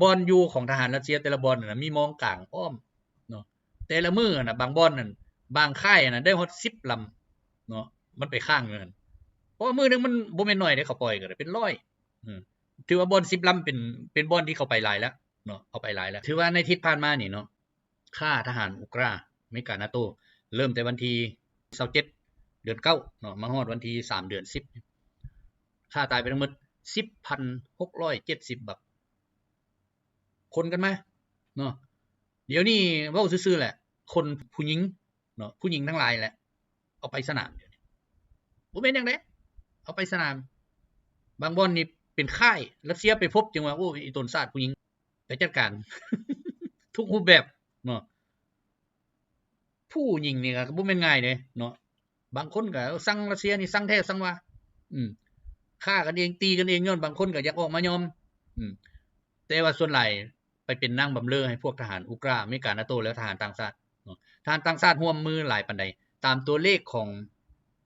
ບ່ອນຢູ່ຂອງທະຫານຣັດເຊຍແຕ່ລະບ່ອນນັ້ນນະ ມີມອງກາງອ້ອມເນາະ ແຕ່ລະມື້ຫັ້ນນະ ບາງບ່ອນນັ້ນ ບາງຄ້າຍຫັ້ນນະ ໄດ້ຮອດສິບລຳເນາະ ມັນໄປຄ້າງຢູ່ຫັ້ນ. ເພາະວ່າມື້ໜຶ່ງມັນບໍ່ແມ່ນໜ້ອຍເດ້ ເຂົາປ່ອຍກໍໄດ້ເປັນຮ້ອຍ ອືມ ຖືວ່າບ່ອນສິບລຳເປັນ ເປັນບ່ອນທີ່ເຂົາໄປຫຼາຍແລ້ວເນາະ ເອົາໄປຫຼາຍແລ້ວ. ຖືວ່າໃນທິດຜ່ານມານີ້ເນາະ ຂ້າທະຫານອຸກຣາ ອາເມລິກາ ນາໂຕ ເລີ່ມແຕ່ວັນທີຊາວເຈັດ ເດືອນເກົ້າເນາະ ມາຮອດວັນທີສາມ ເດືອນສິບ ຂ້າຕາຍໄປທັງໝົດສິບພັນຫົກຮ້ອຍເຈັດສິບບັກ ຂົນກັນມາເນາະ. ດຽວນີ້ເວົ້າຊື່ໆແຫຼະ ຄົນຜູ້ຍິງເນາະ ຜູ້ຍິງທັງຫຼາຍແຫຼະ ເອົາໄປສະໜາມ ດຽວນີ້ບໍ່ແມ່ນຫຍັງເດ້ ເອົາໄປສະໜາມ. ບາງບ່ອນນີ້ເປັນຄ້າຍ ຣັດເຊຍໄປພົບ ຈຶ່ງວ່າ ໂອ້ ອີຕົນຊາດຜູ້ຍິງ ໄປຈັດການ ທຸກຮູບແບບເນາະ. ຜູ້ຍິງນີ້ກໍບໍ່ແມ່ນງ່າຍເດ້ເນາະ ບາງຄົນກໍ ເອີ ຊັງຣັດເຊຍນີ້ ຊັງແທ້ຊັງວ່າ ອືມ ຂ້າກັນເອງ ຕີກັນເອງ ຍ້ອນບາງຄົນກໍຢາກອອກມາຍອມ ອືມ ແຕ່ວ່າສ່ວນຫຼາຍໄປເປັນນາງບຳເລີໃຫ້ພວກທະຫານອຸກຣາ ອາເມລິກາ ນາໂຕ ແລະ ທະຫານຕ່າງຊາດເນາະ. ທະຫານຕ່າງຊາດຮ່ວມມືຫຼາຍປານໃດ ຕາມຕົວເລກຂອງ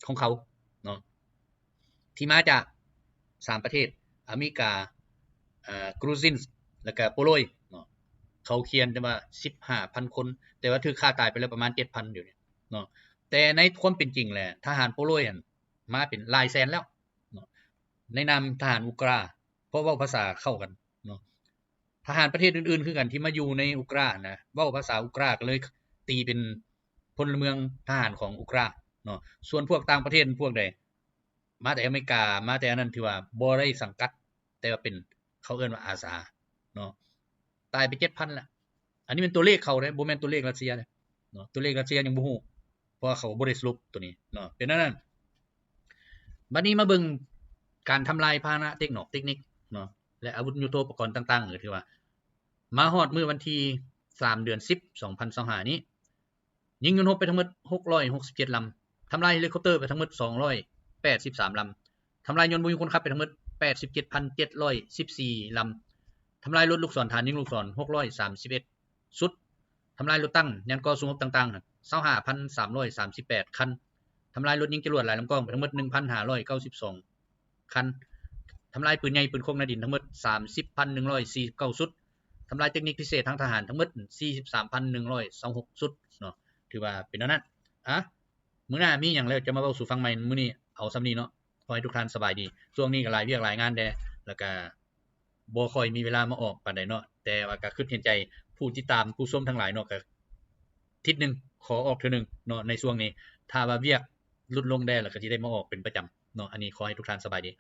ຂອງເຂົາເນາະ ທີ່ມາຈາກສາມປະເທດ ອາເມລິກາ ເອີ ກຣູຊິນ ແລ້ວກະໂປໂລຍເນາະ. ເຂົາຂຽນແຕ່ວ່າສິບຫ້າພັນຄົນ ແຕ່ວ່າຖືກຂ້າຕາຍໄປແລ້ວປະມານເຈັດພັນຢູ່ນີ້ເນາະ. ແຕ່ໃນຄວາມເປັນຈິງແລ້ວ ທະຫານໂປໂລຍຫັ້ນມາເປັນຫຼາຍແສນແລ້ວເນາະ ໃນນາມທະຫານອຸກຣາ ເພາະເວົ້າພາສາເຂົ້າກັນເນາະ. ທະຫານປະເທດອື່ນໆຄືກັນທີ່ມາຢູ່ໃນອຸກຣານະ ເວົ້າພາສາອຸກຣາ ກໍເລີຍຕີເປັນພົນລະເມືອງທະຫານຂອງອຸກຣາເນາະ. ສ່ວນພວກຕ່າງປະເທດພວກໃດ ມາແຕ່ອາເມລິກາ ມາແຕ່ອັນນັ້ນ ຖືວ່າບໍ່ໄດ້ສັງກັດ ແຕ່ວ່າເປັນ ເຂົາເອີ້ນວ່າອາສາເນາະ ຕາຍໄປເຈັດພັນລະ. ອັນນີ້ແມ່ນຕົວເລກເຂົາເດ້ ບໍ່ແມ່ນຕົວເລກຣັດເຊຍເດ້ເນາະ ຕົວເລກຣັດເຊຍຍັງບໍ່ຮູ້ ເພາະວ່າເຂົາບໍ່ໄດ້ສະຫຼຸບຕົວນີ້ເນາະ. ເປັນອັນນັ້ນ ບັດນີ້ມາເບິ່ງການທຳລາຍພາຫະນະເຕັກນອກເຕັກນິກເນາະ ແລະ ອາວຸດຍຸດໂທປະກອນຕ່າງໆ ກໍຖືວ່າມາຮອດມື້ວັນທີສາມ ເດືອນສິບ ສອງພັນຊາວຫ້ານີ້ ຍິງຍົນຮົບໄປທັງໝົດຫົກຮ້ອຍຫົກສິບເຈັດລຳ, ທຳລາຍເຮລິຄອບເຕີໄປທັງໝົດສອງຮ້ອຍແປດສິບສາມລຳ, ທຳລາຍຍົນບໍ່ມີຄົນຂັບໄປທັງໝົດແປດສິບເຈັດພັນເຈັດຮ້ອຍສິບສີ່ລຳ, ທຳລາຍລົດລູກສອນຖານຍິງລູກສອນຫົກຮ້ອຍສາມສິບເອັດຊຸດ, ທຳລາຍລົດຕັງ ຍານກໍ່ສູ້ຮົບຕ່າງໆຊາວຫ້າພັນສາມຮ້ອຍສາມສິບແປດຄັນ, ທຳລາຍລົດຍິງຈະຫຼວດຫຼາຍລຳກອງໄປທັງໝົດໜຶ່ງພັນຫ້າຮ້ອຍເກົ້າສິບສອງ ຄັນ, ທຳລາຍປືນໃຫຍ່ປືນຄົກໃນດິນທັງໝົດສາມສິບພັນໜຶ່ງຮ້ອຍສີ່ສິບເກົ້າຊຸດ, ທຳລາຍເຕັກນິກພິເສດທາງທະຫານທັງໝົດສີ່ສິບສາມພັນໜຶ່ງຮ້ອຍຊາວຫົກຊຸດເນາະ. ຖືວ່າເປັນແນວນັ້ນ. ອາ ມື້ໜ້າມີຫຍັງແລ້ວຈະມາເວົ້າສູ່ຟັງໃໝ່. ມື້ນີ້ເອົາສ່ຳນີ້ເນາະ. ຂໍໃຫ້ທຸກທ່ານສະບາຍດີ. ຊ່ວງນີ້ກໍຫຼາຍວຽກຫຼາຍງານແດ່ ແລ້ວກໍບໍ່ຄ່ອຍມີເວລາມາອອກປານໃດເນາະ, ແຕ່ວ່າກໍຄິດເຫັນໃຈຜູ້ຕິດຕາມຜູ້ຊົມທັງຫຼາຍເນາະ, ກໍທິດໜຶ່ງຂໍອອກເທື່ອໜຶ່ງເນາະໃນຊ່ວງນີ້. ຖ້າວ່າວຽກຫຼຸດລົງແດ່ ແລ້ວກໍຊິໄດ້ມາອອກເປັນປະຈຳເນາະ. ອັນນີ້ຂໍໃຫ້ທຸກທ່ານສະບາຍດີ.